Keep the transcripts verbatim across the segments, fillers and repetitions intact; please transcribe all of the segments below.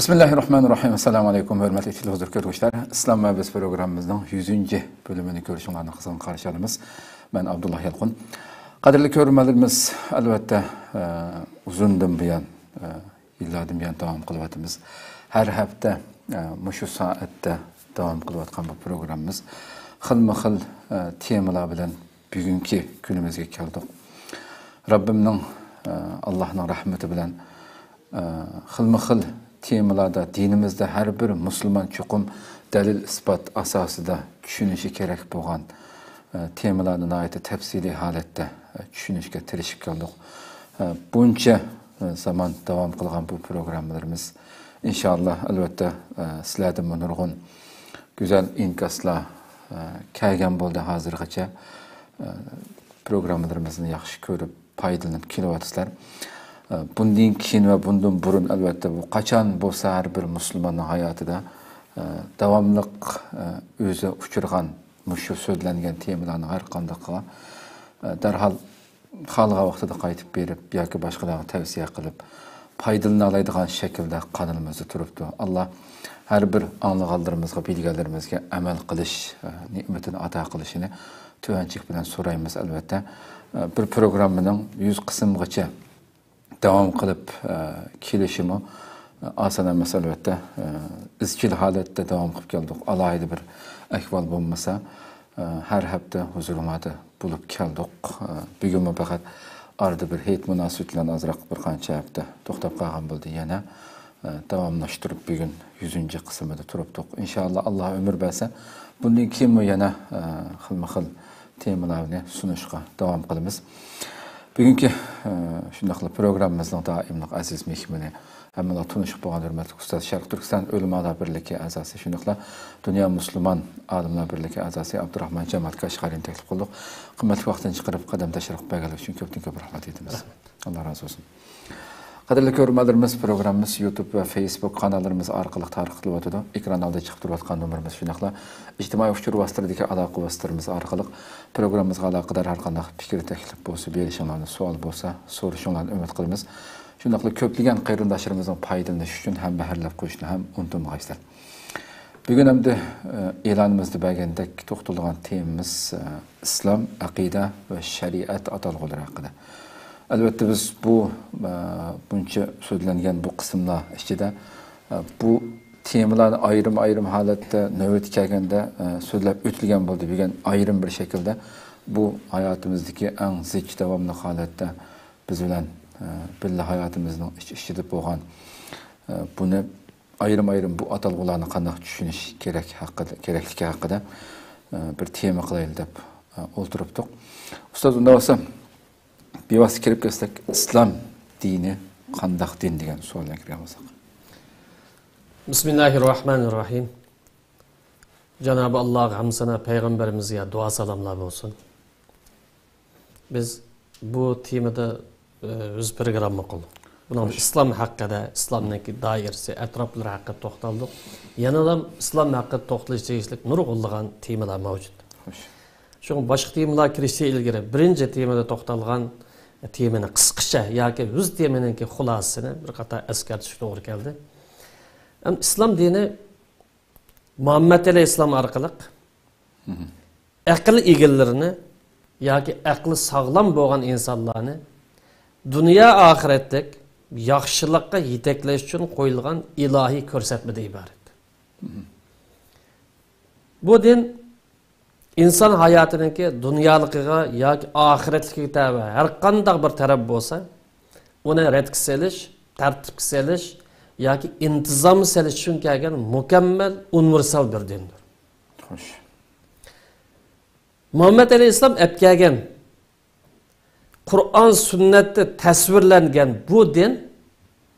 بىسمىللاھىررەھمانىررەھىم. ئەسسالامۇئەلەيكۇم، ھۆرمەتلىك تېلېۋىزور كۆرگۈچىلەر. ئىسلام ۋە بىز پروگراممىمىزنىڭ يۈزىنچى بۆلۈمىنى كۆرۈشۈڭلارنى قىزغىن قارشى ئالىمىز. مەن ئابدۇللا يالقۇن. قەدىرلىك كۆرۈرمەنلىرىمىز، ئەلۋەتتە، ئە، ئۇزۇندىن بۇيان، ئە، يىللاردىن بۇيان داۋام قىلىۋاتىمىز. ھەر ھەپتە، ئە، مۇشۇ سائەتتە داۋام قىلىۋاتقان بۇ پروگراممىمىز خىلمۇ خىل، ئە، تېمىلار بىلەن بۈگۈنكى كۈنىمىزگە كەلدۇق. رەببىمنىڭ، ئە، ئاللاھنىڭ رەھمىتى بىلەن، ئە، خىلمۇ خىل تېمىلاردا دىنىمىزدە ھەر بىر مۇسۇلمان چوقۇم دەلىل-ئىسپات ئاساسىدا چۈشىنىشى كېرەك بولغان، ئە، تېمىلارنى ناھايىتى تەپسىلىي ھالەتتە، ئە، چۈشىنىشكە تىرىشىپ كەلدۇق. ئە، بۇنچە، ئە، زامان داۋام قىلغان بۇ پروگراممىلىرىمىز، ئىنشائاللا، ئەلۋەتتە، ئە، سىلەردىنمۇ نۇرغۇن گۈزەل ئىنكاسلار، ئە، كەلگەن بولدى ھازىرغىچە. ئە، پروگراممىلىرىمىزنى ياخشى كۆرۈپ، پايدىلىنىپ كېلىۋاتىسىلەر. ئە، بۇندىن كېيىن ۋە بۇندىن بۇرۇن، ئەلۋەتتە، بۇ قاچان بولسا ھەر بىر مۇسۇلماننىڭ ھاياتىدا، ئە، داۋاملىق، ئە، ئۆزى ئۇچرىغان مۇشۇ سۆزلەنگەن تېمىلارنىڭ ھەر قاندىقىغا، ئە، دەرھال خالىغان ۋاقتىدا قايتىپ بېرىپ ياكى باشقىلارغا تەۋسىيە قىلىپ پايدىلىنالايدىغان شەكىلدە قانىلىمىزدا تۇرۇپتۇ. ئاللا ھەر بىر ئاڭلىغانلىرىمىزغا، بىلگەنلىرىمىزگە ئەمەل قىلىش، ئە، نېمىتىنى ئاتا قىلىشىنى تۆۋەنچىلىك بىلەن سورايمىز، ئەلۋەتتە. ئە، بىر پروگراممىنىڭ يۈز قىسىمغىچە داۋام قىلىپ، ئە، كېلىشىمۇ، ئە، ئاسان ئەمەس، ئەلۋەتتە. ئە، ئىزچىل ھالەتتە داۋام قىلىپ كەلدۇق. ئالاھىدە بىر ئەھۋال بولمىسا، ئە، ھەر ھەپتە ھۇزۇرۇڭلاردا بولۇپ كەلدۇق. ئە، بۈگۈنمۇ پەقەت ئارىدا بىر ھېيت مۇناسىۋىتى بىلەن ئازراق بىر قانچە ھەپتە توختاپ قالغان بولدى. يەنە، ئە، داۋاملاشتۇرۇپ بۈگۈن يۈزىنچى قىسمىدا تۇرۇپتۇق. ئىنشائاللا، ئاللا ئۆمۈر بەرسە، بۇندىن كېيىنمۇ يەنە، ئە، خىلمۇ خىل تېمىلارنى سۇنۇشقا داۋام قىلىمىز. بۈگۈنكى، ئە، شۇنداقلا پروگراممىمىزنىڭ دائىملىق ئەزىز مېھمىنى، ھەممىلا تونۇشۇپ بولغان ھۆرمەتلىك ئۇستاز، شەرقىي تۈركىستان ئۆلىمالار بىرلىكى ئەزاسى، شۇنداقلا دۇنيا مۇسۇلمان ئالىملار بىرلىكى ئەزاسى ئابدۇراخمان جامال كاشغەرىنى تەكلىپ قىلدۇق. قىممەتلىك ۋاقتىنى چىقىرىپ، قەدەم تەشرىپ بەرگەنلىكى ئۈچۈن كۆپتىن كۆپ رەھمەت ئېيتىمىز. رەھمەت. ئاللا رازى بولسۇن. قەدىرلىك كۆرۈرمەنلىرىمىز، پروگراممىمىز يۇتۇب ۋە فېيسبۇك قاناللىرىمىز ئارقىلىق تارقىتىلىۋاتىدۇ. ئېكران ئالدىدا چىقىپ تۇرۇۋاتقان نومۇرىمىز، شۇنداقلا ئىجتىمائىي ئۇچۇر ۋاسىتىلىرىدىكى ئالاقە ۋاسىتىلىرىمىز ئارقىلىق پروگراممىمىزغا ئالاقىدار ھەر قانداق پىكىر، تەكلىپ بولسا بېرىشىڭلارنى، سوئال بولسا سورىشىڭلارنى ئۈمىد قىلىمىز. شۇنداقلا كۆپلىگەن قېرىنداشلىرىمىزنىڭ پايدىلىنىشى ئۈچۈن ھەم بەھرىلەپ قويۇشنى ھەم ئۇنتۇمىغايسىلەر. بۈگۈن ئەمدى، ئە، ئېلانىمىزدا بەرگەندەك توختىلىدىغان تېمىمىز، ئە، ئىسلام، ئەقىدە ۋە شەرىئەت ئاتالغۇلىرى ھەققىدە. ئەلۋەتتە، بىز بۇ، ئە، بۇنچە سۆزلەنگەن بۇ قىسىملار ئىچىدە، ئە، بۇ تېمىلارنى ئايرىم-ئايرىم ھالەتتە نۆۋىتى كەلگەندە، ئە، سۆزلەپ ئۆتۈلگەن بولدى. بۈگۈن ئايرىم بىر شەكىلدە بۇ ھاياتىمىزدىكى ئەڭ زىچ، داۋاملىق ھالەتتە بىز بىلەن، ئە، بىللە ھاياتىمىزنىڭ ئىچ-ئىچىدە بولغان، ئە، بۇنى ئايرىم-ئايرىم بۇ ئاتالغۇلارنى قانداق چۈشىنىش كېرەك ھەققىدە، كېرەكلىكى ھەققىدە، ئە، بىر تېما قىلايلى دەپ، ئە، ئولتۇرۇپتۇق. ئۇستاز، ئۇنداق بولسا، بىۋاسىتە كىرىپ كەتسەك، ئىسلام دىنى قانداق دىن دېگەن سوئال بىلەن كىرگەن بولساق. بىسمىللاھىررەھمانىررەھىم. جانابى ئاللاغا ھەمدۇ سانا، پەيغەمبىرىمىزگە دۇئا سالاملار بولسۇن. بىز بۇ تېمىدا، ئە، يۈز پروگرامما قىلدۇق. بۇنىڭدا ئىسلام ھەققىدە، ئىسلامنىڭكى دائىرىسى، ئەتراپلىرى ھەققىدە توختالدۇق. يەنىلا ئىسلام ھەققىدە توختىلىش تېگىشلىك نۇرغۇنلىغان تېمىلار مەۋجۇت. خوش. شۇڭا باشقا تېمىلار كىرىشتىن ئىلگىرى بىرىنچى تېمىدا توختالغان تېمىنى قىسقىچە ياكى يۈز تېمىنىڭكى خۇلاسىسىنى بىر قاتار ئەسكەرتىشكە توغرا كەلدى. ئەم، ئىسلام دىنى مۇھەممەد ئەلەيھىسسالام ئارقىلىق ئەقىل ئىگىلىرىنى ياكى ئەقلى ساغلام بولغان ئىنسانلارنى دۇنيا ئاخىرەتلىك ياخشىلىققا يېتەكلەش ئۈچۈن قويۇلغان ئىلاھىي كۆرسەتمىدىن ئىبارەت. بۇ دىن ئىنسان ھاياتىنىڭكى دۇنيالىقىغا ياكى ئاخىرەتلىكىگە تەۋە ھەر قانداق بىر تەرەپ بولسا، ئۇنى رەتكە سېلىش، تەرتىپكە سېلىش ياكى ئىنتىزامغا سېلىش ئۈچۈن كەلگەن مۇكەممەل ئۇنىۋېرسال بىر دىندۇر. خوش. مۇھەممەد ئەلەيھىسسالام ئەپ كەلگەن قۇرئان سۈننەتتە تەسۋىرلەنگەن بۇ دىن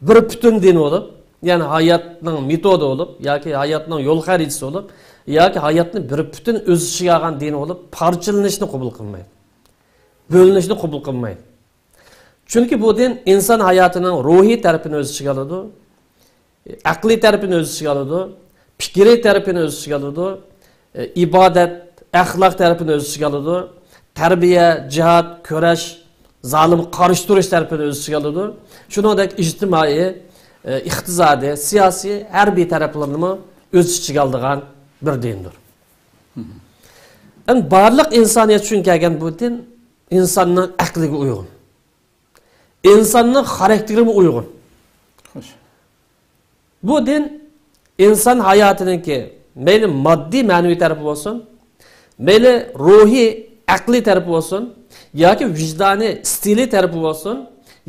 بىر پۈتۈن دىن بولۇپ، يەنى ھاياتنىڭ مېتودى بولۇپ، ياكى ھاياتنىڭ يول خەرىتىسى بولۇپ، ياكى ھاياتنى بىر پۈتۈن ئۆز ئىچىگە ئالغان دىن بولۇپ، پارچىلىنىشنى قوبۇل قىلمايدۇ. بۆلۈنۈشنى قوبۇل قىلمايدۇ. چۈنكى بۇ دىن ئىنسان ھاياتىنىڭ روھىي تەرىپىنى ئۆز ئىچىگە ئالىدۇ، ئەقلىي تەرىپىنى ئۆز ئىچىگە ئالىدۇ، پىكرىي تەرىپىنى ئۆز ئىچىگە ئالىدۇ، ئىبادەت، ئەخلاق تەرىپىنى ئۆز ئىچىگە ئالىدۇ، تەربىيە، جىھاد، كۈرەش، زالىمغا قارشى تۇرۇش تەرىپىنى ئۆز ئىچىگە ئالىدۇ. شۇنىڭدەك ئىجتىمائىي، ئىقتىسادىي، سىياسىي، ھەربىي تەرەپلىرىنىمۇ ئۆز ئىچىگە ئالىدىغان بىر دىندۇر. ئەمدى بارلىق ئىنسانىيەت ئۈچۈن كەلگەن بۇ دىن ئىنساننىڭ ئەقلىگە ئۇيغۇن. ئىنساننىڭ خاراكتېرىگە ئۇيغۇن. خوش. بۇ دىن ئىنسان ھاياتىنىڭكى مەيلى ماددىي، مەنىۋى تەرىپى بولسۇن، مەيلى روھىي، ئەقلىي تەرىپى بولسۇن، ياكى ۋىجدانىي، ئىستىلىي تەرىپى بولسۇن،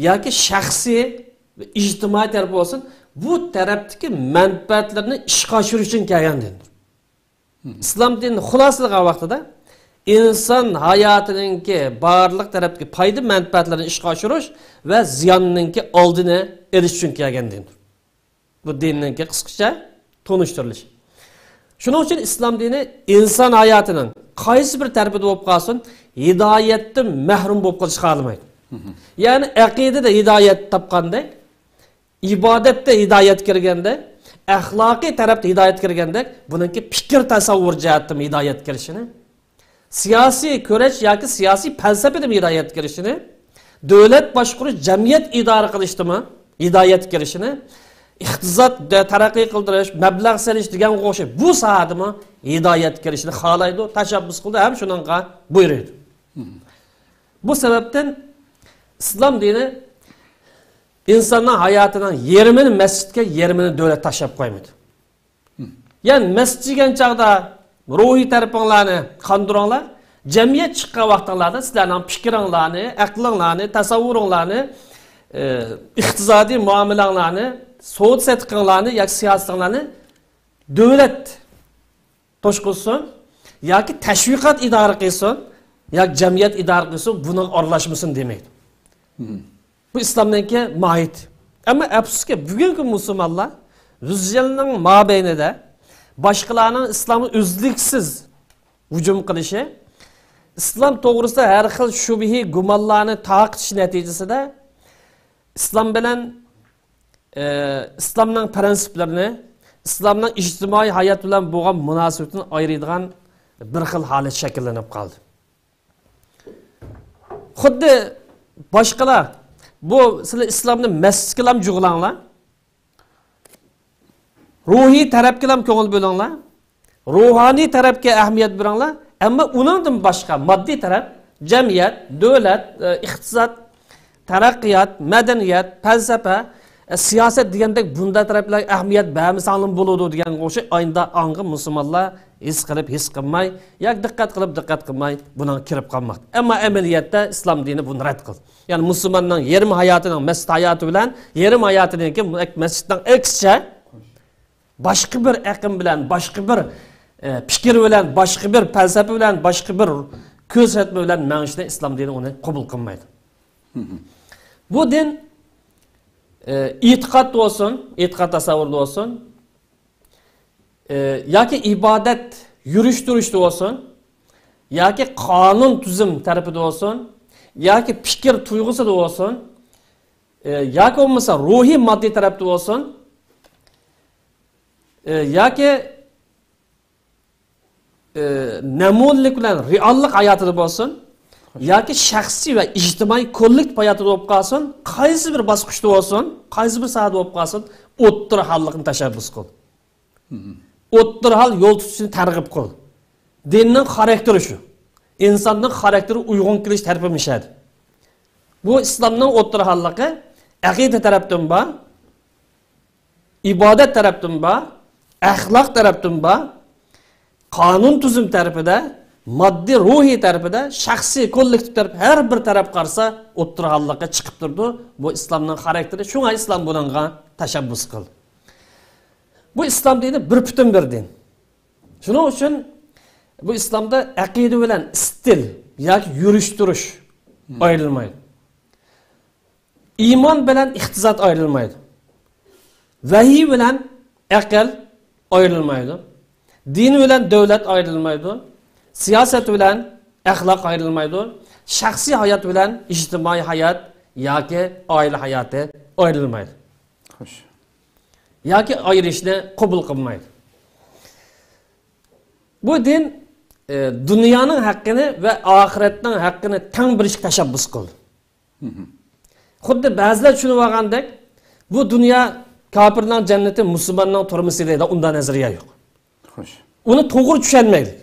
ياكى شەخسىي، ئىجتىمائىي تەرىپى بولسۇن، بۇ تەرەپتىكى مەنپەئەتلىرىنى ئىشقا ئاشۇرۇش ئۈچۈن كەلگەن دىندۇر. ئىسلام دىنىنى خۇلاسىلىغان ۋاقتىدا ئىنسان ھاياتىنىڭكى بارلىق تەرەپتىكى پايدا مەنپەئەتلىرىنى ئىشقا ئاشۇرۇش ۋە زىياننىڭكى ئالدىنى ئېلىش ئۈچۈن كەلگەن دىندۇر. بۇ دىننىڭكى قىسقىچە تونۇشتۇرۇلۇشى. شۇنىڭ ئۈچۈن ئىسلام دىنى ئىنسان ھاياتىنىڭ قايسى بىر تەرىپىدە بولۇپ قالسۇن، ھىدايەتتىن مەھرۇم بولۇپ قېلىشقا خالىمايدۇ. يەنى ئەقىدىدە ھىدايەت تاپقاندەك، ئىبادەتتە ھىدايەت كىرگەندەك، ئەخلاقىي تەرەپتە ھىدايەت كىرگەندەك، بۇنىڭكى پىكىر تەسەۋۋۇر جەھەتتىمۇ ھىدايەت كىرىشىنى، سىياسىي كۈرەش ياكى سىياسىي پەلسەپىدىمۇ ھىدايەت كىرىشىنى، دۆلەت باشقۇرۇش، جەمئىيەت ئىدارە قىلىشتىمۇ ھىدايەت كىرىشىنى، ئىقتىساد تەرەققىي قىلدۇرۇش، مەبلەغ سېلىش دېگەنگە ئوخشاش بۇ ساھەدىمۇ ھىدايەت كىرىشىنى خالايدۇ، تەشەببۇس قىلىدۇ ھەم شۇنىڭغا بۇيرۇيدۇ. بۇ سەۋەبتىن ئىسلام دىنى ئىنساننىڭ ھاياتىنىڭ يېرىمىنى مەسچىتكە، يېرىمىنى دۆلەت تاشلاپ قويمىدى. يەنى مەسچىت دېگەن چاغدا روھىي تەرىپىڭلارنى قاندۇرۇڭلار، جەمئىيەت چىققان ۋاقتىڭلاردا سىلەرنىڭ پىكرىڭلارنى، ئەقلىڭلارنى، تەسەۋۋۇرۇڭلارنى، ئى، ئىقتىسادىي مۇئامىلەڭلارنى، سودا سېتىقىڭلارنى ياكى سىياسىتىڭلارنى دۆلەت توشقۇزسۇن ياكى تەشۋىقات ئىدارە قىلسۇن ياكى جەمئىيەت ئىدارە قىلسۇن، بۇنىڭغا ئارىلاشمىسۇن دېمەيدۇ. بۇ ئىسلامنىڭكى ماھىيىتى. ئەمما ئەپسۇسكى، بۈگۈنكى مۇسۇلمانلار يۈز يىلنىڭ مابەينىدە باشقىلارنىڭ ئىسلامغا ئۈزلۈكسىز ھۇجۇم قىلىشى، ئىسلام توغرىسىدا ھەر خىل شۈبھە گۇمانلارنى تارقىتىش نەتىجىسىدە ئىسلام بىلەن، ئى، ئىسلامنىڭ پرىنسىپلىرىنى، ئىسلامنىڭ ئىجتىمائىي ھايات بىلەن بولغان مۇناسىۋىتىنى ئايرىيدىغان بىر خىل ھالەت شەكىللىنىپ قالدى. خۇددى باشقىلار، بۇ سىلەر ئىسلامنى مەسچىتكىلام جۇغلاڭلار، روھىي تەرەپكىلام كۆڭۈل بۆلۈڭلار، روھانىي تەرەپكە ئەھمىيەت بېرىڭلار، ئەمما ئۇنىڭدىن باشقا ماددىي تەرەپ، جەمئىيەت، دۆلەت، ئىقتىساد، تەرەققىيات، مەدەنىيەت، پەلسەپە، سىياسەت دېگەندەك بۇنداق تەرەپلەرگە ئەھمىيەت بەرمىسەڭلارمۇ بولىدۇ دېگەنگە ئوخشاش ئاينىدا ئاڭغا مۇسۇلمانلار ھېس قىلىپ ھېس قىلماي ياكى دىققەت قىلىپ دىققەت قىلماي بۇنىڭغا كىرىپ قالماقتا. ئەمما ئەمەلىيەتتە ئىسلام دىنى بۇنى رەت قىلدى. يەنى مۇسۇلماننىڭ يېرىم ھاياتىنىڭ مەسچىت ھاياتى بىلەن يېرىم ھاياتىنىڭكى مەسچىتنىڭ ئەكسىچە باشقا بىر ئېقىم بىلەن، باشقا بىر، ئە، پىكىر بىلەن، باشقا بىر پەلسەپە بىلەن، باشقا بىر كۆرسەتمە بىلەن مېڭىشنى ئىسلام دىنى ئۇنى قوبۇل قىلمايدۇ. بۇ دىن، ئە، ئېتىقاد بولسۇن، ئېتىقاد تەسەۋۋۇرىدا بولسۇن، ئە، ياكى ئىبادەت، يۈرۈش تۇرۇشتا بولسۇن، ياكى قانۇن تۈزۈم تەرىپىدە بولسۇن، ياكى پىكىر تۇيغۇسىدا بولسۇن، ئە، ياكى بولمىسا روھىي ماددىي تەرەپتە بولسۇن، ئە، ياكى، ئە، نەمۇنىلىك بىلەن رېئاللىق ھاياتىدا بولسۇن، ياكى شەخسىي ۋە ئىجتىمائىي كوللېكتىپ ھاياتىدا بولۇپ قالسۇن، قايسى بىر باسقۇچتا بولسۇن، قايسى بىر ساھەدە بولۇپ قالسۇن، ئوتتۇرا ھاللىقنى تەشەببۇس قىل. ئوتتۇرا ھال يول تۇتۇشنى تەرغىب قىل. دىننىڭ خاراكتېرى شۇ. ئىنساننىڭ خاراكتېرىگە ئۇيغۇن كېلىش تەرىپى مۇشەدە. بۇ ئىسلامنىڭ ئوتتۇرا ھاللىقى ئەقىدە تەرەپتىن بار، ئىبادەت تەرەپتىن بار، ئەخلاق تەرەپتىن بار، قانۇن تۈزۈم تەرىپىدە، ماددىي روھىي تەرىپىدە، شەخسىي كوللېكتىپ تەرىپى، ھەر بىر تەرەپ قارىسا ئوتتۇرا ھاللىقى چىقىپ تۇرىدۇ. بۇ ئىسلامنىڭ خاراكتېرى، شۇڭا ئىسلام بۇنىڭغا تەشەببۇس قىلدى. بۇ ئىسلام دىنى بىر پۈتۈن بىر دىن. شۇنىڭ ئۈچۈن بۇ ئىسلامدا ئەقىدە بىلەن ئىستىل ياكى يۈرۈش تۇرۇش ئايرىلمايدۇ. ئىمان بىلەن ئىقتىساد ئايرىلمايدۇ. ۋەھىي بىلەن ئەقىل ئايرىلمايدۇ. دىن بىلەن دۆلەت ئايرىلمايدۇ. سىياسەت بىلەن ئەخلاق ئايرىلمايدۇ. شەخسىي ھايات بىلەن ئىجتىمائىي ھايات ياكى ئائىلە ھاياتى ئايرىلمايدۇ. خوش. ياكى ئايرىشنى قوبۇل قىلمايدۇ. بۇ دىن، ئە، دۇنيانىڭ ھەققىنى ۋە ئاخىرەتنىڭ ھەققىنى تەڭ بېرىشكە تەشەببۇس قىلدى. خۇددى بەزىلەر چۈشىنىۋالغاندەك، بۇ دۇنيا كاپىرنىڭ جەننىتى مۇسۇلماننىڭ تۈرمىسى دەيدىغان ئۇنداق نەزەرىيە يوق. خوش. ئۇنى توغرا چۈشەنمەيلى.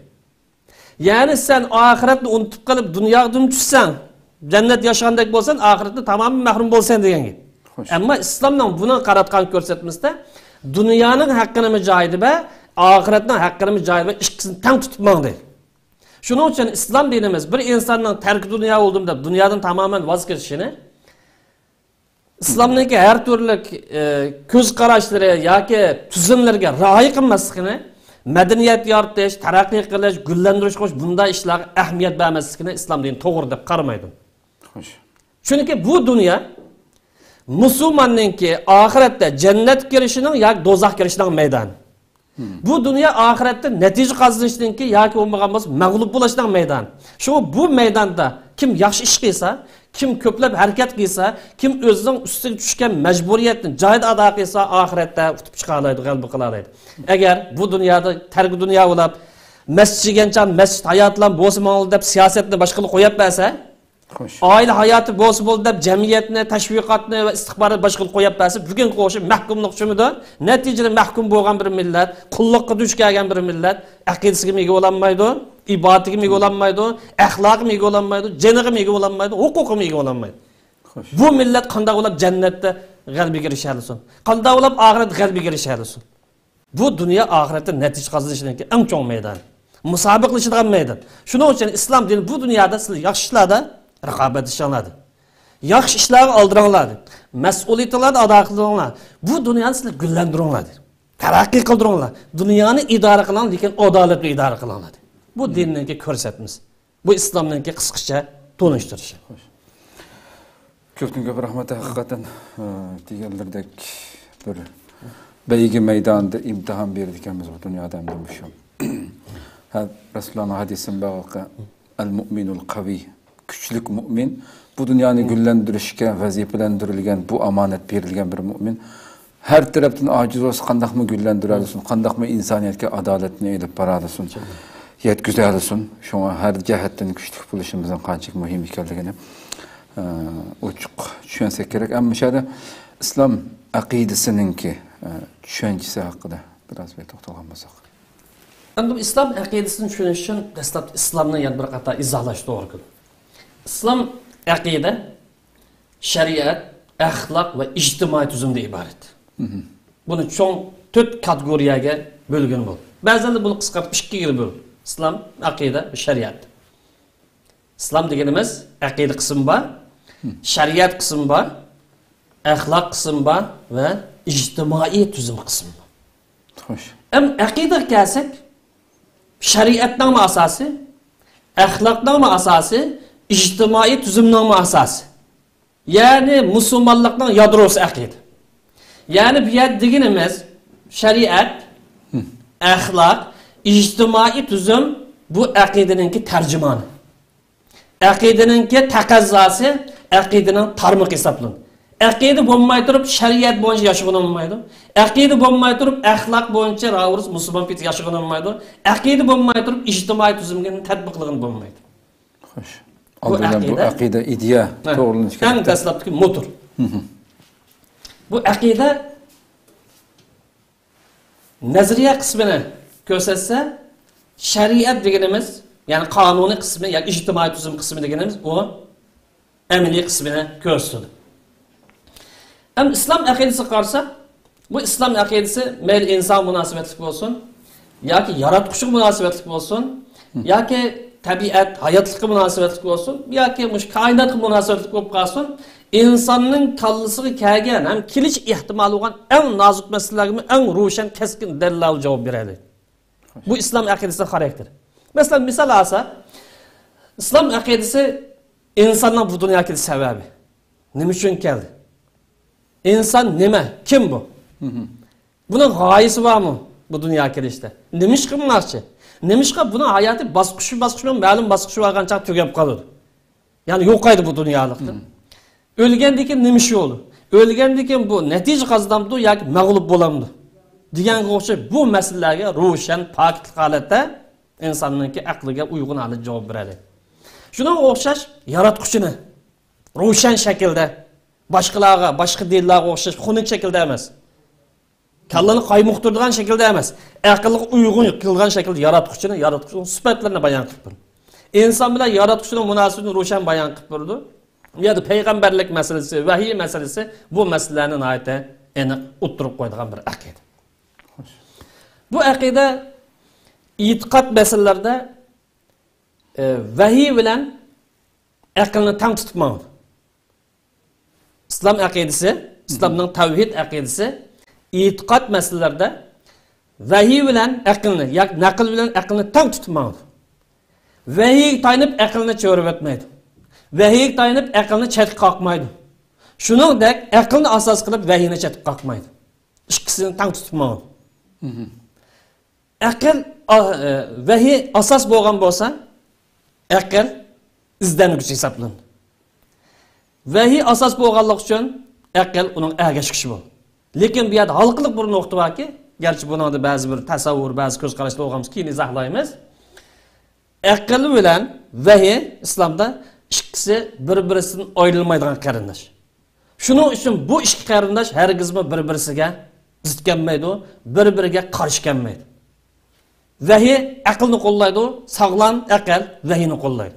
يەنى سەن ئاخىرەتنى ئۇنتۇپ قېلىپ دۇنياغا دۈم چۈشسەڭ، جەننەت ياشىغاندەك بولساڭ، ئاخىرەتتە تامامەن مەھرۇم بولىسەن دېگەن گەپ. خوش. ئەمما ئىسلامنىڭ بۇنىڭغا قاراتقان كۆرسەتمىسىدە دۇنيانىڭ ھەققىنىمۇ جايىدا بەر، ئاخىرەتنىڭ ھەققىنىمۇ جايىدا بەر، ئىككىسىنى تەڭ تۇتۇپ ماڭ دەيدۇ. شۇنىڭ ئۈچۈن ئىسلام دىنىمىز بىر ئىنساننىڭ تەركى دۇنيا بولدۇم دەپ دۇنيادىن تامامەن ۋاز كېچىشىنى، ئىسلامنىڭكى ھەر تۈرلۈك، ئى، كۆز قاراشلىرى ياكى تۈزۈملىرىگە رىئايە قىلماسلىقىنى، مەدەنىيەت يارىتىش، تەرەققىي قىلىش، گۈللەندۈرۈش قويۇش، بۇنداق ئىشلارغا ئەھمىيەت بەرمەسلىكىنى ئىسلام دىنى توغرا دەپ قارىمايدۇ. خوش. چۈنكى بۇ دۇنيا مۇسۇلماننىڭكى ئاخىرەتتە جەننەتكە كىرىشىنىڭ ياكى دوزاخقا كىرىشىنىڭ مەيدانى. بۇ دۇنيا ئاخىرەتتە نەتىجە قازىنىشنىڭكى ياكى بولمىغان بولسا مەغلۇپ بولۇشنىڭ مەيدانى. شۇڭا بۇ مەيداندا كىم ياخشى ئىش قىلسا، كىم كۆپلەپ ھەرىكەت قىلسا، كىم ئۆزىنىڭ ئۈستىگە چۈشكەن مەجبۇرىيەتنى جايىدا ئادا قىلسا، ئاخىرەتتە ئۇتۇپ چىقالايدۇ، غەلىبە قىلالايدۇ. ئەگەر بۇ دۇنيادا تەركى دۇنيا بولۇپ، مەسچىت كىرگەنچە مەسچىت ھاياتىلام بولسا ماڭىلا دەپ سىياسەتنى باشقىلارغا قويۇپ بەرسە، خوش. ئائىلە ھاياتى بولسا بولدى دەپ جەمئىيەتنى، تەشۋىقاتنى ۋە ئىستىخباراتنى باشقىلارغا قويۇپ بەرسە، بۈگۈنكى ئوخشاش مەھكۇملۇق چۈشىمىدۇ؟ نەتىجىدە مەھكۇم بولغان بىر مىللەت، قۇللۇققا دۇچ كەلگەن بىر مىللەت، ئەقىدىسىگىمۇ ئىگە بولالمايدۇ، ئىبادىتىگىمۇ ئىگە بولالمايدۇ، ئەخلاقىمۇ ئىگە بولالمايدۇ، جېنىغىمۇ ئىگە بولالمايدۇ، ھوقۇقىمۇ ئىگە بولالمايدۇ. خوش. بۇ مىللەت قانداق بولۇپ جەننەتتە غەلىبىگە ئېرىشەلىسۇن؟ قانداق بولۇپ ئاخىرەتتە غەلىبىگە ئېرىشەلىسۇن؟ بۇ دۇنيا ئاخىرەتتە نەتىجە قازىنىشنىڭكى ئەڭ چوڭ مەيدانى. مۇسابىقىلىشىدىغان مەيدان. شۇنىڭ ئۈچۈن ئىسلام دىنى بۇ دۇنيادا سىلەر ياخشى ئىشلاردا رىقابەتلىشىڭلار دېدى. ياخشى ئىشلارغا ئالدىراڭلار دېدى. مەسئۇلىيىتىڭلارنى ئادا قىلىڭلار. بۇ دۇنيانى سىلەر گۈللەندۈرۈڭلار دېدى. تەرەققىي قىلدۇرۇڭلار. دۇنيانى ئىدارە قىلىڭ، لېكىن ئادالەتلىك ئىدارە قىلىڭلار دېدى. بۇ دىننىڭكى كۆرسەتمىسى. بۇ ئىسلامنىڭكى قىسقىچە تونۇشتۇرۇشى. خوش. كۆپتىن كۆپ رەھمەت، ھەقىقەتەن، ئە، دېگەنلىرىدەك بىر بەيگە مەيدانىدا ئىمتىھان بېرىدىكەنمىز بۇ دۇنيادا ئەمدى مۇشۇ. ھە، رەسۇلۇللانىڭ ھەدىسىمۇ بارغۇ، «ئەل مۇئمىنۇل قەۋىي»، كۈچلۈك مۇئمىن، بۇ دۇنيانى گۈللەندۈرۈشكە ۋەزىپىلەندۈرۈلگەن، بۇ ئامانەت بېرىلگەن بىر مۇئمىن. ھەر تەرەپتىن ئاجىز بولسا، قانداقمۇ گۈللەندۈرەلىسۇن، قانداقمۇ ئىنسانىيەتكە ئادالەتنى ئېلىپ بارالىسۇن، يەتكۈزەلىسۇن. شۇڭا ھەر جەھەتتىن كۈچلۈك بولۇشىمىزنىڭ قانچىلىك مۇھىم ئىكەنلىكىنى، ئە، ئوچۇق چۈشەنسەك كېرەك. ئەمما مۇشۇ يەردە ئىسلام ئەقىدىسىنىڭكى، ئە، چۈشەنچىسى ھەققىدە بىر ئاز بىر توختالغان بولساق. ئەمدى بۇ ئىسلام ئەقىدىسىنى چۈشىنىش ئۈچۈن دەسلەپتە ئىسلامنى يەنە بىر قېتىم ئىزاھلاش توغرا كېلىدۇ. ئىسلام ئەقىدە شەرىئەت، ئەخلاق ۋە ئىجتىمائىي تۈزۈمدىن ئىبارەت. بۇنى چوڭ تۆت كاتېگورىيەگە بۆلگىلى بولىدۇ. بەزىلەر بۇنى قىسقارتىپ ئىككىگە بۆلىدۇ. ئىسلام، ئەقىدە، شەرىئەت. ئىسلام دېگىنىمىز ئەقىدە قىسمى بار، شەرىئەت قىسمى بار، ئەخلاق قىسمى بار ۋە ئىجتىمائىي تۈزۈم قىسمى بار. خوش. ئەم ئەقىدىگە كەلسەك، شەرىئەتنىڭمۇ ئاساسى، ئەخلاقنىڭمۇ ئاساسى، ئىجتىمائىي تۈزۈمنىڭمۇ ئاساسى. يەنى مۇسۇلمانلىقنىڭ يادروسى ئەقىدە. يەنى بۇ يەردە دېگىنىمىز شەرىئەت، ئەخلاق، ئىجتىمائىي تۈزۈم بۇ ئەقىدىنىڭكى تەرجىمانى. ئەقىدىنىڭكى تەقەززاسى ئەقىدىنىڭ تارمىقى ھېسابلىنىدۇ. ئەقىدە بولماي تۇرۇپ شەرىئەت بويىچە ياشىغىلى بولمايدۇ. ئەقىدە بولماي تۇرۇپ ئەخلاق بويىچە راۋۇرۇس مۇسۇلمان پېتى ياشىغىلى بولمايدۇ. ئەقىدە بولماي تۇرۇپ ئىجتىمائىي تۈزۈمگە تەتبىقلىغىلى بولمايدۇ. خوش. بۇ ئالدى بىلەن بۇ ئەقىدە، ئەقىدە، ئىدىيە ھە، توغرىلىنىشى ئەڭ كېرەك. دەسلەپتىكى موتور. بۇ ئەقىدە نەزەرىيە قىسمىنى كۆرسەتسە، شەرىئەت دېگىنىمىز، يەنى قانۇنىي قىسمى ياكى ئىجتىمائىي تۈزۈم قىسمى دېگىنىمىز ئۇ ئەمەلىي قىسمىنى كۆرسىتىدۇ. ئەمما ئىسلام ئەقىدىسىگە قارىساق، بۇ ئىسلام ئەقىدىسى مەيلى ئىنسانغا مۇناسىۋەتلىك بولسۇن، ياكى ياراتقۇچىغا مۇناسىۋەتلىك بولسۇن، ياكى تەبىئەت، ھاياتلىققا مۇناسىۋەتلىك بولسۇن، ياكى مۇشۇ كائىناتقا مۇناسىۋەتلىك بولۇپ قالسۇن، ئىنساننىڭ كاللىسىغا كەلگەن ھەم كېلىشى ئېھتىمالى بولغان ئەڭ نازۇك مەسىلىلەرگىمۇ ئەڭ روشەن، كەسكىن دەلىللەر بىلەن جاۋاب بېرەلەيدۇ. بۇ ئىسلام ئەقىدىسىنىڭ خاراكتېرى. مەسىلەن، مىسال ئالسا، ئىسلام ئەقىدىسى ئىنساننىڭ بۇ دۇنياغا كېلىش سەۋەبى. نېمە ئۈچۈن كەلدى؟ ئىنسان نېمە؟ كىم بۇ؟ بۇنىڭ غايىسى بارمۇ بۇ دۇنياغا كېلىشتە؟ نېمىشقا بۇنداقچە؟ نېمىشقا بۇنىڭ ھاياتى باسقۇچ باسقۇچ بىلەن مەلۇم باسقۇچ بارغان چاغ تۈگەپ قالىدۇ؟ يەنى يوقايدۇ بۇ دۇنيالىقتىن. ئۆلگەندىن كېيىن نېمە ئىش بولىدۇ؟ ئۆلگەندىن كېيىن بۇ نەتىجە قازىنامدۇ ياكى مەغلۇپ بولامدۇ؟ دېگەنگە ئوخشاش بۇ مەسىلىلەرگە روشەن، پاكىتلىق ھالەتتە ئىنساننىڭكى ئەقلىگە ئۇيغۇن ھالەتتە جاۋاب بېرەلەيدۇ. شۇنىڭغا ئوخشاش ياراتقۇچىنى روشەن شەكىلدە، باشقىلارغا، باشقا دىنلارغا ئوخشاش خۇنۈك شەكىلدە ئەمەس، كاللىنى قايمۇقتۇرىدىغان شەكىلدە ئەمەس، ئەقىلگە ئۇيغۇن قىلغان شەكىلدە ياراتقۇچىنى، ياراتقۇچىنىڭ سۈپەتلىرىنى بايان قىلىپ بېرىدۇ. ئىنسان بىلەن ياراتقۇچىنىڭ مۇناسىۋىتىنى روشەن بايان قىلىپ بېرىدۇ. بۇ يەردە پەيغەمبەرلىك مەسىلىسى، ۋەھىي مەسىلىسى، بۇ مەسىلىلەرنى ناھايىتى ئېنىق ئوتتۇرىغا قويىدىغان بىر ئەقىدە. بۇ ئەقىدە ئېتىقاد مەسىلىلەردە، ئە، ۋەھىي بىلەن ئەقىلنى تەڭ تۇتۇپ ماڭىدۇ. ئىسلام ئەقىدىسى، ئىسلامنىڭ تەۋھىد ئەقىدىسى ئېتىقاد مەسىلىلەردە ۋەھىي بىلەن ئەقىلنى ياكى نەقىل بىلەن ئەقىلنى تەڭ تۇتۇپ ماڭىدۇ. ۋەھىيگە تايىنىپ ئەقىلنى چۆرۈۋەتمەيدۇ. ۋەھىيگە تايىنىپ ئەقىلنى چەتكە قاقمايدۇ. شۇنىڭدەك ئەقىلنى ئاساس قىلىپ ۋەھىينى چەتكە قاقمايدۇ. ئىككىسىنى تەڭ تۇتۇپ ماڭىدۇ. ئەقىل، ئا-، ئە، ۋەھىي ئاساس بولغان بولسا، ئەقىل ئىزدەنگۈچى ھېسابلىنىدۇ. ۋەھىي ئاساس بولغانلىقى ئۈچۈن ئەقىل ئۇنىڭ ئەگەشكۈچى بولىدۇ. لېكىن بۇ يەردە ھالقىلىق بىر نۇقتا باركى، گەرچە بۇنىڭدا بەزى بىر تەسەۋۋۇر، بەزى كۆز قاراشتا بولغان بولسا، كېيىن ئىزاھلايمىز. ئەقىل بىلەن ۋەھىي ئىسلامدا ئىككىسى بىر-بىرسىدىن ئايرىلمايدىغان قېرىنداش. شۇنىڭ ئۈچۈن بۇ ئىككى قېرىنداش ھەرگىزمۇ بىر-بىرسىگە زىت كەلمەيدۇ، بىر-بىرىگە قارشى كەلمەيدۇ. ۋەھىي ئەقىلنى قوللايدۇ، ساغلام ئەقىل ۋەھىينى قوللايدۇ.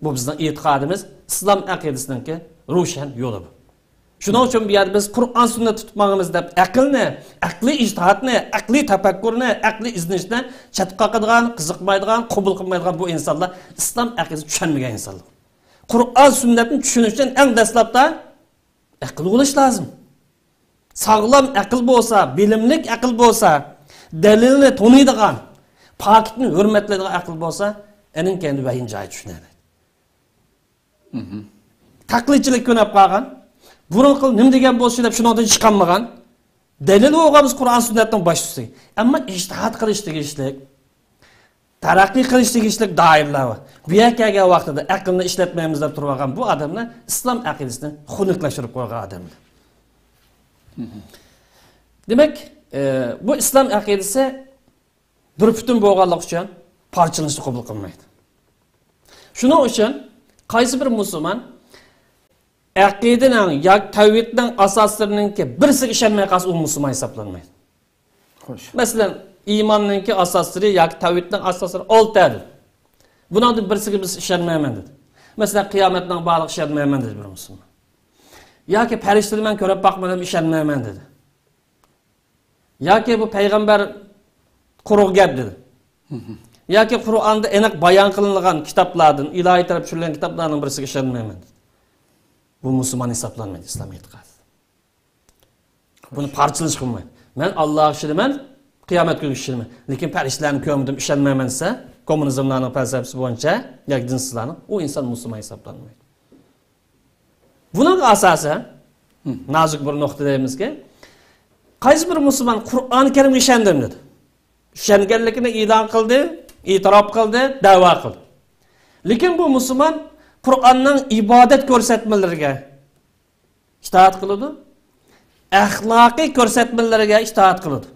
بۇ بىزنىڭ ئېتىقادىمىز، ئىسلام ئەقىدىسىنىڭكى روشەن يولى بۇ. شۇنىڭ ئۈچۈن بۇ يەردە بىز قۇرئان سۈننەت تۇتۇپ ماڭىمىز دەپ ئەقىلنى، ئەقلىي ئىجتىھادنى، ئەقلىي تەپەككۇرنى، ئەقلىي ئىزدىنىشنى چەتكە قاقىدىغان، قىزىقمايدىغان، قوبۇل قىلمايدىغان بۇ ئىنسانلار ئىسلام ئەقىدىسىنى چۈشەنمىگەن ئىنسانلار. قۇرئان سۈننەتنى چۈشىنىش ئۈچۈن ئەڭ دەسلەپتە ئەقىل بولۇش لازىم. ساغلام ئەقىل بولسا، بىلىملىك ئەقىل بولسا، دەلىلنى تونۇيدىغان، پاكىتنى ھۆرمەتلەيدىغان ئەقىل بولسا، ئېنىڭ كەينىدە ۋەھىينى جايىدا چۈشىنەلەيدۇ. تەقلىدچىلىككە كۆنۈپ قالغان، بۇرۇنقى نېمە دېگەن بولسا دەپ شۇنىڭدىن چىقالمىغان، دەلىل بولغان بىز قۇرئان سۈننەتنىڭ باشچىسى. ئەمما ئىجتىھات قىلىش تېگىشلىك، تەرەققىي قىلىش تېگىشلىك دائىرىلەر بار. بۇ يەرگە كەلگەن ۋاقتىدا ئەقىلنى ئىشلەتمەيمىز دەپ تۇرۇۋالغان بۇ ئادەملەر ئىسلام ئەقىدىسىنى خۇنۈكلەشتۈرۈپ قويغان ئادەملەر. دېمەك، ئە، بۇ ئىسلام ئەقىدىسى بىر پۈتۈن بولغانلىقى ئۈچۈن پارچىلىنىشنى قوبۇل قىلمايدۇ. شۇنىڭ ئۈچۈن قايسى بىر مۇسۇلمان ئەقىدىنىڭ ياكى تەۋھىدنىڭ ئاساسلىرىنىڭكى بىرسىگە ئىشەنمەي قالسا، ئۇ مۇسۇلمان ھېسابلانمايدۇ. خوش. مەسىلەن، ئىماننىڭكى ئاساسلىرى ياكى تەۋھىدنىڭ ئاساسلىرى ئالتە دېدى. بۇنىڭدىن بىرسىگە بىز ئىشەنمەيمەن دېدى. مەسىلەن، قىيامەتنىڭ بارلىقىغا ئىشەنمەيمەن دېدى بىر مۇسۇلمان. ياكى پەرىشتىنى مەن كۆرۈپ باقمىدىم، ئىشەنمەيمەن دېدى. ياكى بۇ پەيغەمبەر قۇرۇق گەپ دېدى. ياكى قۇرئاندا ئېنىق بايان قىلىنغان كىتابلاردىن، ئىلاھىي تەرەپ چۈشۈرۈلگەن كىتابلارنىڭ بىرسىگە ئىشەنمەيمەن دېدى. بۇ مۇسۇلمان ھېسابلانمايدۇ ئىسلام ئېتىقادىدا. بۇنى پارچىلىشقا بولمايدۇ. مەن ئاللاغا ئىشىنىمەن، قىيامەت كۈنىگە ئىشىنىمەن. لېكىن پەرىشتىلەرنى كۆرمىدىم، ئىشەنمەيمەن دېسە، كوممۇنىزملارنىڭ پەلسەپىسى بويىچە ياكى دىنسىزلارنىڭ، ئۇ ئىنسان مۇسۇلمان ھېسابلانمايدۇ. بۇنىڭغا ئاساسەن، نازۇك بىر نۇقتا دەيمىزكى، قايسى بىر مۇسۇلمان قۇرئان كەرىمگە ئىشەندىم دېدى. ئىشەنگەنلىكىنى ئېلان قىلدى، ئېتىراپ قىلدى، دەۋا قىلدى. لېكىن بۇ مۇسۇلمان قۇرئاننىڭ ئىبادەت كۆرسەتمىلىرىگە ئىتائەت قىلىدۇ، ئەخلاقىي كۆرسەتمىلىرىگە ئىتائەت قىلىدۇ.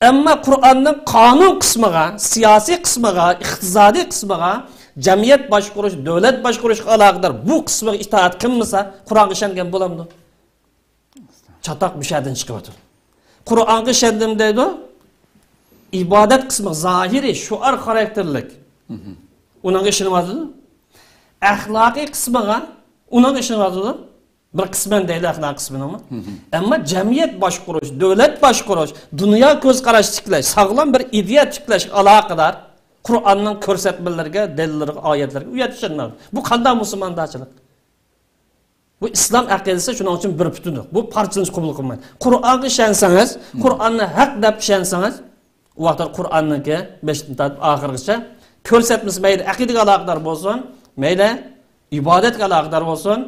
ئەمما قۇرئاننىڭ قانۇن قىسمىغا، سىياسىي قىسمىغا، ئىقتىسادىي قىسمىغا، جەمئىيەت باشقۇرۇش، دۆلەت باشقۇرۇشقا ئالاقىدار بۇ قىسمىغا ئىتائەت قىلمىسا، قۇرئانغا ئىشەنگەن بولامدۇ؟ چاتاق مۇشەدىن چىقىۋاتىدۇ. قۇرئانغا ئىشەندىم دەيدۇ. ئىبادەت قىسمى زاھىرىي، شوئار خاراكتېرلىك. ئۇنىڭغا ئىشىنىۋاتىدۇ. ئەخلاقىي قىسمىغا، ئۇنىڭغا ئىشىنىۋاتىدۇ. بىر قىسمەن دەيلى ئەخلاق قىسمىنىڭمۇ. ئەمما جەمئىيەت باشقۇرۇش، دۆلەت باشقۇرۇش، دۇنيا كۆز قاراش تىكلەش، ساغلام بىر ئىدىيە تىكلەشكە ئالاقىدار قۇرئاننىڭ كۆرسەتمىلىرىگە، دەلىللىرىگە، ئايەتلىرىگە ئۇ يەردە ئىشەنمەيدۇ. بۇ قانداق مۇسۇلماندارچىلىق؟ بۇ ئىسلام ئەقىدىسى شۇنىڭ ئۈچۈن بىر پۈتۈن. بۇ پارچىلىنىش قوبۇل قىلمايدۇ. قۇرئانغا ئىشەنسىڭىز، قۇرئاننى ھەق دەپ ئىشەنسىڭىز، ئۇ ۋاقىتتا قۇرئاننىڭكى بېشىدىن تارتىپ ئاخىرغىچە كۆرسەتمىسى مەيلى ئەقىدىگە ئالاقىدار بولسۇن، مەيلى ئىبادەتكە ئالاقىدار بولسۇن،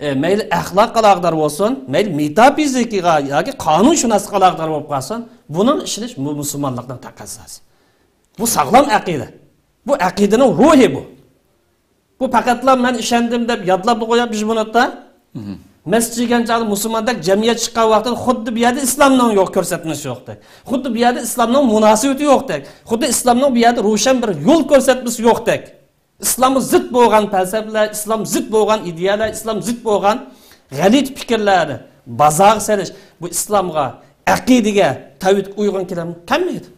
ئە، مەيلى ئەخلاققا ئالاقىدار بولسۇن، مەيلى مېتافىزىكىغا ياكى قانۇنشۇناسلىققا ئالاقىدار بولۇپ قالسۇن، بۇنىڭغا ئىشىنىش بۇ مۇسۇلمانلىقنىڭ تەقەززاسى. بۇ ساغلام ئەقىدە. بۇ ئەقىدىنىڭ روھى بۇ. بۇ پەقەتلا مەن ئىشەندىم دەپ يادلاپلا قويۇپ بىر مىنۇتتا مەست يېگەن چاغدا مۇسۇلماندەك جەمئىيەت چىققان ۋاقتىدا خۇددى بۇ يەردە ئىسلامنىڭ يوق كۆرسەتمىسى يوقتەك. خۇددى بۇ يەردە ئىسلامنىڭ مۇناسىۋىتى يوقتەك. خۇددى ئىسلامنىڭ بۇ يەردە روشەن بىر يول كۆرسەتمىسى يوقتەك. ئىسلامغا زىت بولغان پەلسەپىلەر، ئىسلام زىت بولغان ئىدىيەلەر، ئىسلام زىت بولغان غەلىتە پىكىرلەرنى بازارغا سېلىش، بۇ ئىسلامغا ئەقىدىگە، تەۋھىدكە ئۇيغۇن كېلەمدۇ؟ كەلمەيدۇ.